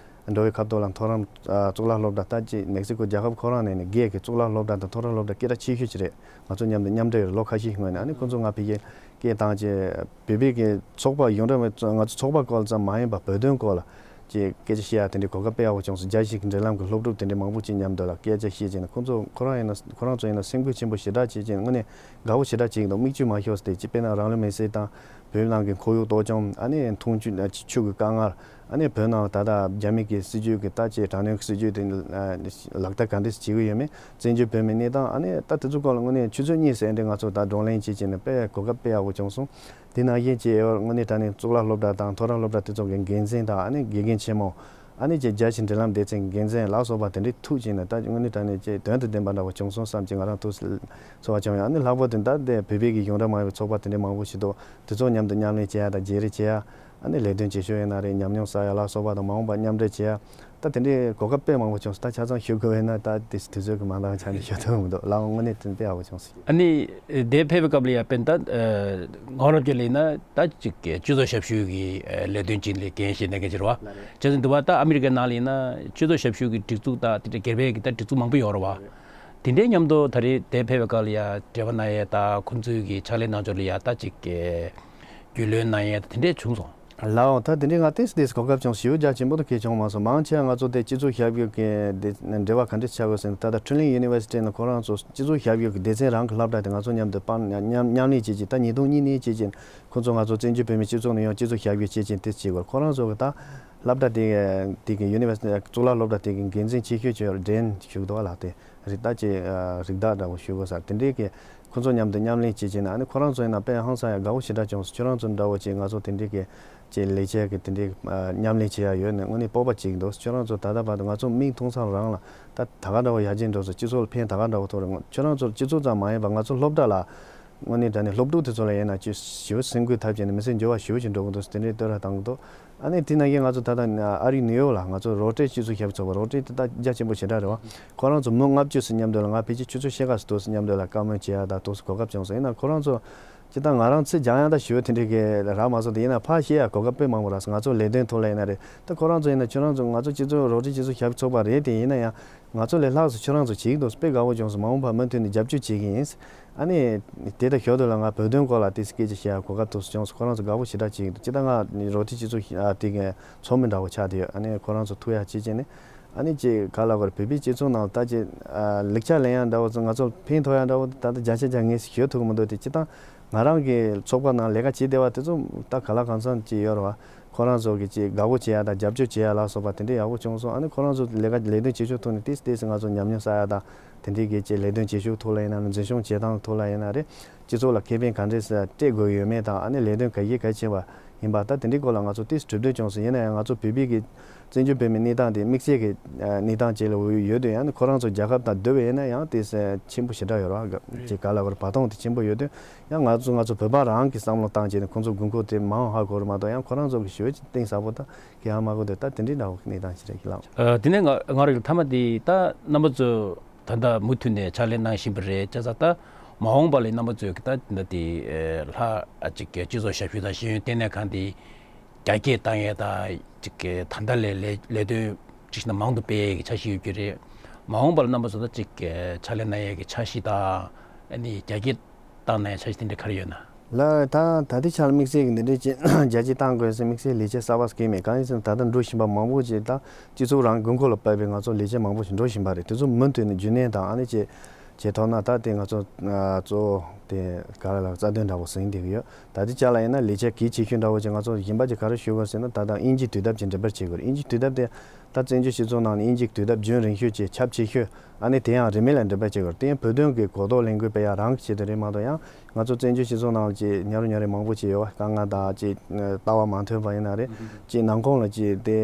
འགྲོ་བའི་སྐབས་ཐོག་ལ་མཐོ་རིམ། ཨ། གཙུག་ལག་སློབ་གྲྭ། ད་ཅིག་མེག་སི་ཀོ་རྒྱལ་ཁབ་ཁོ་རང་ནས་ནི་སྒེར་གྱི་གཙུག་ལག་སློབ་གྲྭ་དང་མཐོ་རིམ་སློབ་གྲྭ་སྐད་གྲགས་ཆེ་ཤོས་ཅིག་རེད། ང་ཚོ་མཉམ་དུ་མཉམ་འབྲེལ་ཡོད་རེད། ལོ་ཁ་ཤས་ཤིག་སྔོན་ནས། ཨ་ནི་ཁོང་ཚོ་ང་ཕ་གིར་སྐད་བཏང་བྱས། བོད་པའི་གི་ཚོགས་པ་གཞུང་འབྲེལ་མ་ཡིན། ང་ཚོ་ཚོགས་པ་སྐོར་ཙམ་མ་ཡིན་པར་བོད་དོན་སྐོར་ལ་ཅིག་སྐད་ཆ་བཤད་ཡ་དེ་འདྲའི་གོ་སྐབས་དཔེ་ཡག་པོ་བྱུང་སོང་། རྒྱལ་སྤྱིའི་འབྲེལ་ལམ་གྱི་སློབ་ཕྲུག་དེ་འདྲའི་མང་པོ་ཅིག་མཉམ་དུ་ལ་སྐད་ཆ་བཤད་བྱས་ནས། ཁོང་ཚོ་ཁོ་རང་ཡིན་ན། ཁོ་རང་ཚོ་ཡིན་ན་སེམས་འགུལ་ཆེན་པོ་ཞེ་དྲག་བྱེད་ཀྱིན། དངོས་གནས་དགའ་པོ་ཞེ་དྲག་བྱེད་ཀྱི་འདུག། མིག་ཆུ་མ་ཤོར་ཏེ། ཅིག་དཔེར་ན་རང་ལུས་མེར་སྲེག་དང་། བོད་ནང་གི་ཁོར་ཡུག་གཏོར་བཅོམ། ཨ་ནི་འཐུང་ཆུ། ཆུ་གི་དཀའ་ངལ། ཨ་ནི་བོད་ནང་ད་ལྟ་རྒྱ་མི་གི་སྲིད་ཇུས་ཀྱི་ལྟ་བྱེད། དྲག་གནོན་གྱི་སྲིད་ཇུས་དེ་ལག་བསྟར་ག་འདྲས་བྱེད་ཀྱི་ཡོད་མེད། བཙན་བྱོལ་བོད་མིའི་གནས་སྟངས། ཨ་ནི་ད་དེ་ཚོ་སྐོར་ལ་དངོས་གནས་ཆུ་ཚོད་གཉིས་ཙམ་དེ་ང་ཚོ་ད་བགྲོ་གླེང་བྱེད་བྱས་ནས་དཔེ་གོ་སྐབས་དཔེ་ཡག་པོ་བྱུང་སོང་། དེ་ནང་བཞིན་ཅིག་དངོས་གནས་དྲང་གནས་གཙུག་ལག་སློབ་གྲྭ་དང་མཐོ་རིམ་སློབ་གྲྭ་དེ་ཚོ་གི་འགན་འཛིན་དང་། ཨ་ནི་དགེ་རྒན་ཆེན་མོ། ཨ་ནི་ཅིག་རྒྱལ་སྤྱིའི་འབྲེལ་ལམ་སྡེ་ཚན་གྱི་འགན་འཛིན་ལ་སོགས་པ་དེ་འདྲས་ཐུག་བྱས་ནས། ད་དངོས་གནས་དྲང་གནས་ཅིག་དོན་དང་ལྡན་པ་འདྲ་བོ་བྱུང་སོང་བསམ་གྱི་ང་རང་ཐུགས་ཚོར་བ་བྱུང་ཡོད། ཨ་ནི་ལྷག་པར་དུ་ད་ལྟའི་བོད་པའི་གི་གཞུང་འབྲེལ་མ་ཡིན་པའི་ཚོགས་པ་དེ་འདྲས་མང་པོ་ཞིག་འདུག། དེ་ཚོ་མཉམ་དུ་མཉམ་ལས་བྱེད་ཡ་དང་བརྗེ་རེས་བྱེད་ཡ། ཨ་ནི་ལས་དོན་བྱེད་ཕྱོགས་ཡིན་ན་རེད། ཉམས་མྱོང་བསགས་ཡ་ལ་སོགས་པ་དང་མ་འོངས་པ་མཉམ་འབྲེལ་བྱེད་ཡ། ད་དེ་འདྲའི་གོ་སྐབས་དཔེ་མང་པོ་བྱུང་སོང་། ད་ཆ་ཚང་ཞུ་དགོས་པ་ཡིན་ན་ད་དེ་དུས་ཚོད་ཀྱི་མ་འདང་ཆ་ནས་ཞུ་ཐུབ་མི་འདུག་ལགས། དངོས་གནས་དྲན་དཔེ་ཡག་པོ་བྱུང་སོང་། ཨ་ནི་དེ་ཕེབས་པའི་སྐབས་ལ་ཡ་དཔེར་ན་ད་ངོ་རབ་ཀྱི་ལས་ན་ད་ཅིག་སྤྱི་ཚོགས་ཞབས་ཞུ་གི་ལས་དོན་ཅིག་ལས་འགན་བཞེས་གནང་མཁན་ཅིག་རེད་བ། བྱས་ཙང་འདི་བ་ད་ཨ་མི་རི་ཀའི་ནང་ལ་ཡིན་ན་སྤྱི་ཚོགས་ཞབས་ཞུ་གི་སྒྲིག་འཛུགས་དང་དེ་འདྲ་སྒེར་པའི་གི་ད་སྒྲིག་འཛུགས་མང་པོ་ཡོད་རེད་བ། དེ་འདྲའི་མཉམ་དུ་ད་རེས་དེ་ཕེབས་པའི་སྐབས་ལ་ཡ་འབྲེལ་བ་གནང་ཡས་དང་ཁོང་ཚོའི་གི་ཕྱག་ལས་གནང་ཕྱོགས་ལ་ཡ་ད་ཅིག་རྒྱུས་ལོན་གནང་ཡས་དེ་འདྲས་བྱུང་སོང་། ལགས། ད་དེ་འདྲའི་ང་ཏོག་ཙམ་ཏོག་ཙམ་གོ་སྐབས་བྱུང་། ཞེ་པོ་རྒྱ་ཆེན་པོ་དེ་གས་བྱུང་མ་སོང་། མང་ཆེ་བ་ང་ཚོ་དེ་སྤྱི་ཚོགས་ཞབས་ཞུ་གི་དེ་འབྲེལ་བ་ག་འདྲས་ཆགས་ཡོད་ཟེར་ན། ད་ལྟ་ཁྲིན་ལན་ཡུ་ནི་ཝར་སི་ཊི་ནས་ཁོ་རང་ཚོ་སྤྱི་ཚོགས་ཞབས་ཞུ་གི་སྡེ་ཚན་རང་གི་སློབ་གྲྭ་དེ་ང་ཚོ་མཉམ་དུ་སྤང་མཉམ་མཉམ་ལས་བྱེད་ཀྱི། ད་ཉིས་སྟོང་གཉིས་ནས་བྱེད་ཀྱི་ཁོ་ཚོ་ང་ཚོ་བཙན་བྱོལ་བོད་མིའི་སྤྱི་ཚོགས་ནས་ཡང་སྤྱི་ཚོགས་ཞབས་ཞུ་བྱེད་ཀྱི་དེ་བྱེད་དགོས། ཁོ་རང་ཚོ་གི་ད་སློབ་གྲྭ་དེ་དེ་གི་ཡུ་ནི་ཝར་སི་ཊི་གཙུག་ལག་སློབ་གྲྭ་དེ་གི་འགན་འཛིན་ཆེ་ཤོས་ཅིག་ཡོད་རེད། ཌེན་ཞུ་གི་འདུག་བ་ལགས། དེ་རིག་བདག་ཅིག་རིག་བདག་འདྲ་བོ་ཞུ་དགོས་ས་དེ་འདྲའི་གི་ཁོ་ཚོ་མཉམ་དུ་མཉམ་ལས་བྱེད་ཀྱི་ན། ཨ་ནི་ཁོ་རང་ཚོ་ཡིན་ན་དཔེ་ཧང་སང་ཡ་དགའ་བོ་ཞེ་དྲག་བྱུང་སོང་། ཁྱོད་རང་ཚོ་འདྲ་བོ་ཅིག་ང་ཚོ་དེ་འདྲའི་གི་ཅིག་ལས་བྱེད་ཀྱི་དེ་འདྲའི་མཉམ་ལས་བྱེད་ཡ་ཡོད་ནས་དངོས་གནས་སྤོབས་པ་བྱེད་ཀྱི་འདུག་ཁྱོད་རང་ཚོ་ད་ལྟ་བར་དུ་ང་ཚོ་མིག་མཐོང་ས་རང་ལ་ད་ད་ག་འདྲ་བོ་ཡར་རྒྱས་འགྲོ་སོང་། སྤྱི་ཚོགས་ལ་ཕན་ད་ག་འདྲ་བོ་ཐོགས་རེད། ཁྱོད་རང་ཚོ་སྤྱི་ཚོགས་ཙམ་མ་ཡིན་པ་ང་ཚོ་སློབ་གྲྭ་ལ་དངོས་གནས་དྲང་གནས་སློབ་ཕྲུག་དེ་ཚོ་ལ་ཡིན་ན་ཅིག་ཞེ་པོ་སེམས་འགུལ་ཐེབས་བྱས་ནས་མི་ཚེ་འགྱུར་བ་ཞེ་པོ་ཅིག་འགྲོ་གི་འདུག་དེ་འདྲའི་བསྟོད་ར་བཏང་གི་འདུག་ཨ་ནི་དེ་ནང་བཞིན་ང་ཚོ་ད་ལྟ་ཨ་རིའི་ནིའུ་ཡོག་ལ་ང་ཚོ་རོ་ཊ་རི་སྤྱི་ཚོགས་ཞབས་ཚོགས་པ། རོ་ཊ་རི་དེ་ད་རྒྱ་ཆེན་པོ་ཞེ་དྲག་རེད་བ། ཁོ་རང་ཚོ་མི་ལྔ་བཅུ་ཙམ་མཉམ་དུ་ལ་ང་ཕལ་ཆེར་ཆུ་ཚོད་ཕྱེད་ཀ་ཙམ་ཏོག་ཙམ་མཉམ་དུ་ལ་བཀའ་མོལ་བྱེད་ཡ་ད་ཏོག་ཙམ་གོ་སྐབས་བྱུང་སོང་། ཡིན་ན་ཁོ་རང་ཚོ་སྤྱིར་བཏང་ང་རང་ཚིག་སྦྱང་ཡ་ད་ཞེ་པོ་དེ་འདྲའི་གི་རག་མ་སོང་། དེ་ཡིན་ན་ཕར་བཤད་ཡ་གོ་སྐབས་དཔེ་མང་པོ་རག་སོང་། ང་ཚོ་ལས་དོན་ཐོག་ལ་ཡིན་ན་རེད། ད་ཁོ་རང་ཚོ་ཡིན་ན་ཁྱོད་རང་ཚོ་ང་ཚོ་སྤྱི་ཚོགས་རོ་ཊ་རི་སྤྱི་ཚོགས་ཞབས་ཚོགས་པ་རེད། དེ་ཡིན་ན་ཡང་ང་ཚོ་ལས་ལྷག་ཙམ་ཁྱོད་རང་ཚོ་བྱེད་ཀྱི་འདུག་དཔེ་དགའ་བོ་བྱུང་སོང་། མ་འོངས་པར་མུ་མཐུད་ནས་རྒྱབ་སྐྱོར་བྱེད་ཀྱི་ཡིན། ཨ་ནི་དེ་དང་ཞོར་དུ་ལ་ང་བོད་དོན་སྐོར་ལ་ཏོག་ཙམ་སྐད་ཆ་བཤད་ཡ་གོ་སྐབས་ཏོག་ཙམ་བྱུང་སོང་། ཁོ་རང་ཚོ་དགའ་བོ་ཞེ་དྲག་བྱེད་ཀྱི་འདུག་སྤྱིར་བཏང་ང་རོ་ཊ་རི་སྤྱི་ཚོགས་ཨ་དེ་གའི་ཚོགས་མི་འདྲ་བོ་ཆགས་བསྡད་ཡོད། ཨ་ནི་ཁོ་རང་ཚོ་ཐུག་ཡ་བྱེད་བྱས་ནས་ཨ་ནི་ཅིག་ག་ལ་གོ་རེད། བོད་པའི་སྤྱི་ཚོགས་ནང་ལ་ད་ཅིག་ལེགས་ཆ་ལེན་ཡ་འདྲ་བོ་ཚོ་ང་ཚོ་ཕན་ཐོགས་ཡ་འདྲ་བོ་ད་ལྟ་བརྒྱ་ཆ་བརྒྱ་ངས་ཞུ་ཐུབ་ཀྱི་མི་འདུག་དེ་སྤྱིར་བཏང་ང་རང་གི་ཚོགས་པ་ནང་ལས་ཀ་བྱེད་བསྡད་པ་དེ་ཚོ་ད་ག་ལ་གང་འཚམ་ཅིག་ཡོད་རེད་བ། ཁོ་རང་ཚོ་གི་ཅིག་དགའ་པོ་བྱེད་ཡ་དང་རྒྱབ་སྐྱོར་བྱེད་ཡ་ལ་སོགས་པ་དེ་འདྲ་ཡག་པོ་བྱུང་སོང་། ཨ་ནི་ཁོ་རང་ཚོ་ལས་ཀ་ལས་དོན་བྱེད་ཕྱོགས་ཐོག་ནས་ཏོག་ཙམ་ཏོག་ཙམ་ང་ཚོ་ཉམས་མྱོང་བསགས་ཡ་དང་དེ་འདྲའི་གི་ཅིག་ལས་དོན་བྱེད་ཕྱོགས་ཐོག་ལ་ཡིན་ན་རེད། འཛིན་སྐྱོང་བྱེད་སྟངས་ཐོག་ལ་ཡིན་ན་རེད། སྤྱི་ཚོགས་ལ་ཁེ་ཕན་ག་འདྲས་སྤྲད་དགོས་ཡོད་མེད་དང་། ཨ་ནི་ལས་དོན་ག་གི་གལ་ཆེ་བ་ཡིན་པ་ད་དེ་འདྲའི་སྐོར་ལ་ང་ཚོ་ཏོག་ཙམ་གྲོས་བསྡུར་བྱུང་སོང་། ཡིན་ན་ཡང་ང་ཚོ་བོད་པའི་གི་བཙན་བྱོལ་བོད་མིའི་གནས་སྟངས་དེ་དམིགས་བསལ་གྱི་གནས་སྟངས་བཅས་ལ་འོས་ཡོད་དུས། ཡང་ན་ཁོ་རང་ཚོ་རྒྱལ་ཁབ་དང་བསྡུར་བ་ཡིན་ན་ཡང་དེ་ཆེན་པོ་ཞེ་དྲག་ཡོད་རེད་བ། ཅིག་ག་ལ་བར་བར་སྟོང་དེ་ཆེན་པོ་ཡོད་དུས། ཡང་ང་ཚོ་ང་ཚོ་བོད་པ་རང་གི་བསམ་བློ་བཏང་བྱས་ནས་ཁོང་ཚོ་དགོས་མཁོ་དེ་མང་ཧ་གོ་རེད་མ་གཏོགས། ཡང་ཁོ་རང་ཚོ་གི་ཞེ་པོ་ཅིག་གཏིང་ཟབ་པོ་དང་གི་ཧ་མ་གོ་དུས། ད་དེ་འདྲའི་འདྲ་བོ་གནས་སྟངས་ཤིག་རེད་ལགས། ཨ། དེ་ནས་ང་ང་རང་གི་མཐའ་མ་དེ་ད་རྣམ་པ་ཚོ་ད་ལྟ་མུ་མཐུད་ནས་ཕྱག་ལས་གནང་བཞིན་པ་རེད། བྱས་ཙང་ད་མ་འོངས་པ་ལ་རྣམ་པ་ཚོས་ད་ད་དེ་ལྷག་ཅིག་གི་སྤྱི་ཚོགས་ཞབས་ཞུ་དང་ཤེས་ཡོན་ལྟེ་གནས་ཁང་དེ་རྒྱ་སྐྱེད་བཏང་ཡས་དང་ཅིག་གི་ད་ལྟ་ལས་ལས་ལས་དོན་ཅིག་ཞིག་ན་མང་དུ་སྤེལ་ཡས་ཀྱི་འཆར་གཞི་ཡོད་ཀྱི་རེད། མ་འོངས་པ་ལ་རྣམ་པ་ཚོ་ད་ཅིག་གི་ཕྱག་ལས་གནང་ཡས་ཀྱི་འཆར་གཞི་དང་ཨ་ནི་རྒྱ་སྐྱེད་བཏང་གནང་ཡས་འཆར་གཞི་དེ་འདྲ་ག་རེ་ཡོད་ན། ལགས། ད་ད་ལྟའི་ཆར་དམིགས་བསལ་གྱི་འདི་འདྲའི་ཅིག་རྒྱ་སྐྱེད་བཏང་དགོས་ཟེར་དམིགས་བསལ་ལས་འཆར་གསར་པ་གང་ཡང་མེད། གང་ཡིན་ཟེར་ན་ད་ལྟ་འགྲོ་བཞིན་པ་མང་པོ་ཅིག་ད་སྤྱི་ཚོགས་རང་དགོས་མཁོ་ལ་དཔག་པའི་ང་ཚོ་ལས་འཆར་མང་པོ་ཞིག་འགྲོ་བཞིན་པ་རེད། དེ་ཚོ་མུ་མཐུད་ནས་རྒྱུན་གནས་དང་ཨ་ནི་ཅིག་བྱེད་ཐུབ་ན་ད་དེ་ང་ཚོ་གཙོ་བོ་དེ་ག་རེ་ལ་རྩ་དོན་འདྲ་བོ་ཟིན་བསྡད་ཀྱི་ཡོད། ད་ལྟའི་ཆར་ལ་ཡིན་ན་ལས་འཆར་གལ་ཆེ་ཤོས་འདྲ་བོ་ཅིག་ང་ཚོ་གཞན་པ་ཅིག་ག་རེ་ཞུ་དགོས་ཟེར་ན། ད་ལྟ་དབྱིན་ཇིའི་དུས་དེབ་ཅིག་འགྲེམས་སྤེལ་བྱེད་དགོས་རེད། དབྱིན་ཇིའི་དུས་དེབ་དེ་ད་བཙན་བྱོལ་སྤྱི་ཚོགས་ནང་ནས་དབྱིན་ཇིའི་དུས་དེབ་རྒྱུན་རིང་ཤོས་ཅིག་ཁྱབ་ཆེ་ཤོས། ཨ་ནི་དེ་ཡང་རིན་མེད་ལ་འགྲེམས་སྤེལ་བྱེད་དགོས་རེད། དེ་ཡང་བོད་དོན་གྱི་གོ་རྟོགས་ལེན་དགོས་པའི་ཡ་རང་གི་ཆེད་དུ་རེད་མ་གཏོགས། ཡང་ང་ཚོ་བཙན་བྱོལ་སྤྱི་ཚོགས་ནང་ལ་ཅིག་ཉོ་རུ་ཉོ་རེ་མང་པོ་ཅིག་ཡོད་པ། དཀའ་ངལ་དང་ཅིག་ལྟ་བ་མ་མཐུན་པ་ཡིན་ན་རེད། ཅིག་ནང་ཁོངས་ལ་ཅིག་དེ་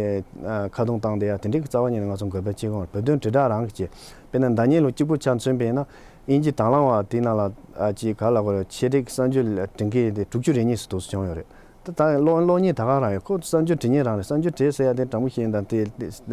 ཁ་རྡུང་བཏང་བསྡད་ཡ་དེ་འདྲའི་རྩ་བ་ཉིད་ནས་ང་ཚོ་འགོད་སྤེལ་བྱེད་དགོས་རེད། བོད་དོན་དྲིལ་བསྒྲགས་རང་གི་ཅིག་དཔེར་ན་ཟླ་ཉིན་ལོ་གཅིག་པུ་ཆ་མཚོན་པ་ཡིན་ན། དབྱིན་ཇི་དང་བླངས་པ་དེ་ནང་ལ་ཨ་ཅིག་ག་ལ་གོ་ཆེད་སྒྲིག་གསར་འགྱུར་འབྲི་མཁན་དེ་དྲུག་ཅུ་རེ་གཉིས་སུ་དུ་སུ་བྱུང་ཡོད་རེད། ད་ད་གློག་གློག་བརྙན་ད་ག་རང་ཡོད། ཁོ་གསར་འགྱུར་འབྲི་མཁན་རང་རེད། གསར་འགྱུར་འབྲི་ཟེར་ཡ་དེ་དྲང་པོ་བཤད་ཡིན་ད་དེ་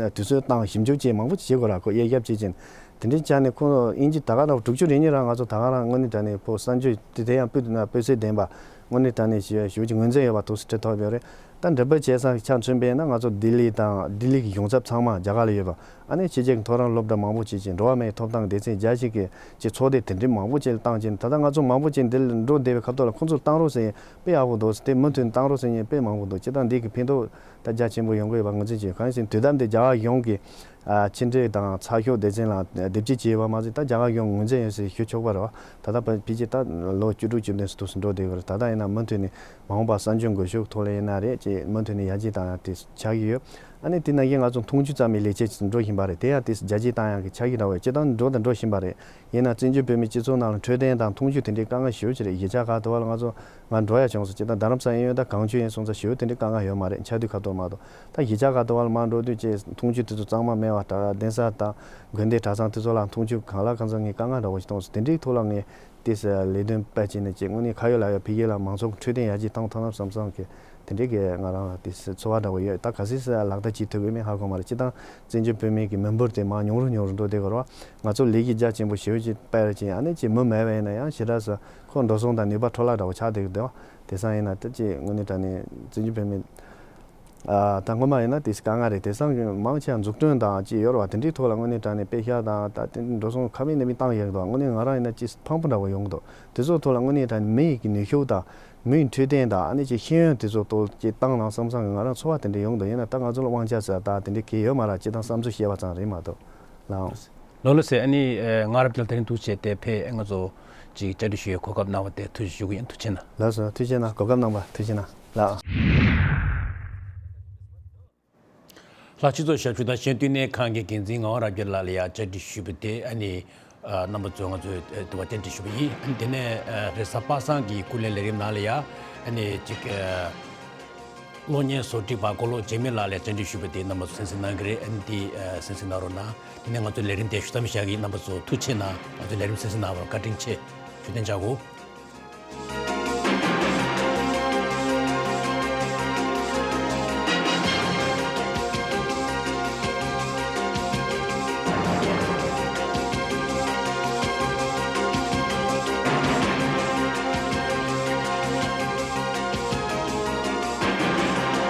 དུས་ཚོད་བཏང་ཞིབ་འཇུག་བྱས་མང་པོ་བྱེད་དགོས་ར། ཁོ་དབྱེ་ཞིབ་བྱེད་ཅིང་དེ་འདྲའི་ཆ་ནས་ཁོ་དབྱིན་ཇི་ད་ག་རང་དྲུག་ཅུ་རེ་གཉིས་རང་ང་ཚོ་ད་ག་རང་དངོས་གནས་དྲང་གནས་ཁོ་གསར་འགྱུར་དེ་དེ་ཡང་སྤུས་དེ་ན་སྤུས་ཚད་ལྡན་པ་དངོས་གནས་དྲང་གནས་ཞེ་ཞེ་གི་ངོས་འཛིན་ཡོད་པ་དུ་སུ་བྲིས་ཐུབ་ཡོད་རེད། ད་འགྲེམས་སྤེལ་བྱེད་ས་ཆ་མཚོན་པས་ན་ང་ཚོ་ལྡི་ལི་དང་ལྡི་ལི་གི་ཡོངས་ཚབ་ཚང་མ་རྒྱ་གར་ལ་ཡོད་པ། ཨ་ནི་ཕྱི་རྒྱལ་གྱི་མཐོ་རིམ་སློབ་གྲྭ་མང་པོ་བྱས་ཅིང་འགྲོ་བ་མིའི་ཐོབ་ཐང་སྡེ་ཚན་རྒྱ་ཆེ་གི་ཅིག་ཚོགས་སྡེ་དེ་འདྲའི་མང་པོ་ཅིག་ལ་བཏང་ཅིང་། ད་ལྟ་ང་ཚོ་མང་པོ་ཅིག་འདིར་འགྲོ་བསྡད་པའི་སྐབས་ཐོག་ལ་ཁོང་ཚོར་བཏང་རོགས་ཟེར་དཔེ་ཡག་པོ་འདུག་དེ་མུ་མཐུད་བཏང་རོགས་ཟེར་མཁན་དཔེ་མང་པོ་འདུག་སྤྱིར་བཏང་འདི་གི་ཕན་ཐོགས་ད་རྒྱ་ཆེན་པོ་ཡོང་གི་ཡོད་པ་ངོས་འཛིན་བྱས་ཡོད། གང་ཡིན་ཟེར་ན་དུས་དེབ་འདི་རྒྱ་གར་གཞུང་གི་ཨ་ཕྱི་འབྲེལ་དང་ཚགས་ཤོག་སྡེ་ཚན་ལ་སྡེབ་སྐྱེལ་བྱས་ཡོད་པ་མ་ཟད། ད་རྒྱ་གར་གཞུང་ངོས་འཛིན་ཡོད་ཟེར་ཞུ་ཆོག་པ་རེད་བ། ད་ལྟ་ཕལ་ཆེར་ད་ལོ་བཅུ་དྲུག་བཅུ་བདུན་ཙམ་འདུག་སེ་འགྲོ་བསྡད་ཡོད་རེད། ད་ལྟ་ཡིན་ན་མུ་མཐུད་ནས་མ་འོངས་པ་གསར་འགྱུར་འགོད་ཤུགས་ཐོག་ལ་ཡིན་ན་རེད་ཅེས་མུ་མཐུད་ནས་ཡར་རྒྱས་བཏང་ཡ་དེ་ཆགས་ཀྱི་ཡོད། ཨ་ནི་དེ་ནང་བཞིན་ང་ཚོ་འཐུང་ཆུ་གཙང་མའི་ལས་འཆར་ཞིག་འགྲོ་བཞིན་པ་རེད། དེ་ཡང་དེ་རྒྱ་སྐྱེད་བཏང་ཡག་གི་འཆར་གཞི་འདྲ་བོ་ཡོད། སྤྱིར་བཏང་འགྲོ་དང་འགྲོ་བཞིན་པ་རེད། ཡིན་ན་བཙན་བྱོལ་བོད་མིའི་སྤྱི་ཚོགས་ནང་ལ་འཕྲོད་བསྟེན་དང་འཐུང་ཆུ་དེ་འདྲའི་དཀའ་ངལ་ཞེ་པོ་ཅིག་རེད། གཞིས་ཆགས་ཁག་དེ་བ་ལ་ང་ཚོ་ང་འགྲོ་ཡ་བྱུང་སོང་། སྤྱིར་བཏང་རྡ་རམ་ས་གཡས་གཡོན་དང་གངས་ཆུ་གཡས་གཡོན་སོང་ཙང་ཞེ་པོ་དེ་འདྲའི་དཀའ་ངལ་ཡོད་མ་རེད། ཆར་དུས་ཁ་ཐོར་མ་གཏོགས། ད་གཞིས་ཆགས་ཁག་དེ་བ་ལ་མར་འགྲོ་དུས་ཅིག་འཐུང་ཆུ་དེ་ཚོ་གཙང་མ་མེད་པ་འདྲ། གདན་ས་དང་དགོན་སྡེ་གྲྭ་ཚང་དེ་ཚོ་ལ་འཐུང་ཆུ་གང་ལ་གང་འཚམ་ངས་དཀའ་ངལ་འདྲ་བོ་ཞིག་མཐོང་སོང་། དེ་འདྲའི་ཐོག་ལ་ངས་དེ་ལས་དོན་སྤེལ་བྱས་ནས་ཅིག་དངོས་གནས་ཁ་ཡོད་ལག་ཡོད་ཕ་གི་ལ་མང་ཚོགས་ཀྱི་འཕྲོད་བསྟེན་ཡར་རྒྱས་བཏང་ཐུབ་ན་བསམ་བསམ་གི་ དེ་འདྲའི་གི་ང་རང་ལ་དེ་ཚོར་བ་འདྲ་བོ་ཡོད། ད་ག་ཚོད་ལག་བསྟར་བྱེད་ཐུབ་ཡོད་མེད་ཧ་གོ་མ་རེད། སྤྱིར་བཏང་བཙན་བྱོལ་བོད་མིའི་གི་མི་འབོར་དེ་མར་ཉུང་རུ་ཉུང་རུ་འགྲོ་བསྡད་ཀྱི་རེད་བ། ང་ཚོ་ལས་ཀ་རྒྱ་ཆེན་པོ་ཞེ་པོ་ཅིག་སྤེལ་རེད་ཅིང་། ཨ་ནི་ཅིག་མི་མེད་པ་ཡིན་ན་ཡང་ཞེ་དྲག་ས་ཁོ་འགྲོ་སོང་དང་ནུས་པ་འཕྲོ་བརླག་འདྲ་བོ་ཆགས་བསྡད་ཀྱི་འདུག་བ། དེང་སང་ཡིན་ན་ད་ཅིག་དངོས་གནས་དྲང་གནས་བཙན་བྱོལ་བོད་མི། ཨ། ད་སྔོན་མ་ཡིན་ན་དེ་དཀའ་ངལ་རེད། དེང་སང་གི་མང་ཆེ་བ་འཛུགས་སྐྲུན་དང་ཅིག་ཡོད་རེད་བ། དེ་འདྲའི་ཐོག་ལ་དངོས་གནས་དྲང་གནས་པེ་ཤག་དང་ད་དེ་འགྲོ་སོང་ག་མིན་ན་མིན་བཏང་ཡག་འདུག་དངོས་གནས་ང་རང་ཡིན་ན་ཅིག་ཕངས་པོ་འདྲ་བོ་ཡོང་གི་འདུག་དེ་ཚོའི་ཐོག་ལ་དངོས་གནས་དྲང་གནས་མི་ཡི་གི་ནུས་ཤུགས་དང་མི་ཡི་འཕྲོད་བསྟེན་དང་ཨ་ནི་ཅིག་ཤེས་ཡོན་དེ་ཚོ་ཐོག་ཅིག་བཏང་ན་བསམ་བསམ་གི་ང་རང་ཚོར་བ་དེ་འདྲ་ཡོང་གི་འདུག་ཡིན་ན་ད་ང་ཚོ་ལ་དབང་ཆ་ཟེར་ད་དེ་འདྲ་གང་ཡང་ཡོད་མ་རེད། སྤྱིར་བཏང་བསམ་ཚུལ་བཤད་པ་ཙམ་རེད་མ་གཏོགས་ལགས། ལགས་ལགས་སེ། ཨ་ནི་ཨ། ང་རབ་རྒྱལ་ལགས་དེ་རིང་ཐུགས་རྗེ་ཆེ། དེ་ཕེབས་ང་ཚོ་ཅིག་བཅར་འདྲི་ཞུ་ཡའི་གོ་སྐབས་གནང་བ་དེ་ཐུགས་རྗེ་ཆེ་ཞུ་གི་ཡིན། ཐུགས་རྗེ་གནང་། ལགས་སོ། ཐུགས་རྗེ་གནང་། གོ་སྐབས་གནང་བ་ཐུགས་རྗེ་གནང་། ལགས། ལྷག་སྤྱི་ཚོགས་ཞབས་ཞུ་དང་གཞན་བསྟི་གནས་ཁང་གི་འགན་འཛིན་ངག་དབང་རབ་རྒྱལ་ལགས་ལ་ཡང་བཅར་འདྲི་ཞུས་པ་དེ་ཨ་ནི་ཨ། རྣམ་པ་ཚོས་ང་ཚོས་ཨ། དུ་བ་བཅར་འདྲི་ཞུས་པ་ཡིན། ཨ་ནི་དེ་ནས་ཨ། རེས་གཟའ་པ་སངས་ཀྱི་སྐུ་ལས་ལས་རིམ་ནང་ལ་ཡང་ཨ་ནི་ཅིག་ཨ། གློག་བརྙན་བཟོ་སྒྲིག་པ་མགོ་ལོག་འཇིགས་མེད་ལགས་ལ་བཅར་འདྲི་ཞུས་པ་དེ་རྣམ་པ་ཚོ་གསན་གཟིགས་གནང་གི་རེད། ཨ་ནི་དེ་ཨ། གསན་གཟིགས་གནང་རོགས་གནང་། དེ་ནས་ང་ཚོའི་ལས་རིམ་དེ་ཞུ་མཚམས་བཞག་གི་ཡིན། རྣམ་པ་ཚོ་ཐུགས་རྗེ་གནང་། ང་ཚོའི་ལས་རིམ་གསན་གཟིགས་གནང་བར་བཀའ་དྲིན་ཆེ། ཞུ་དོན་བྱ་དགོས།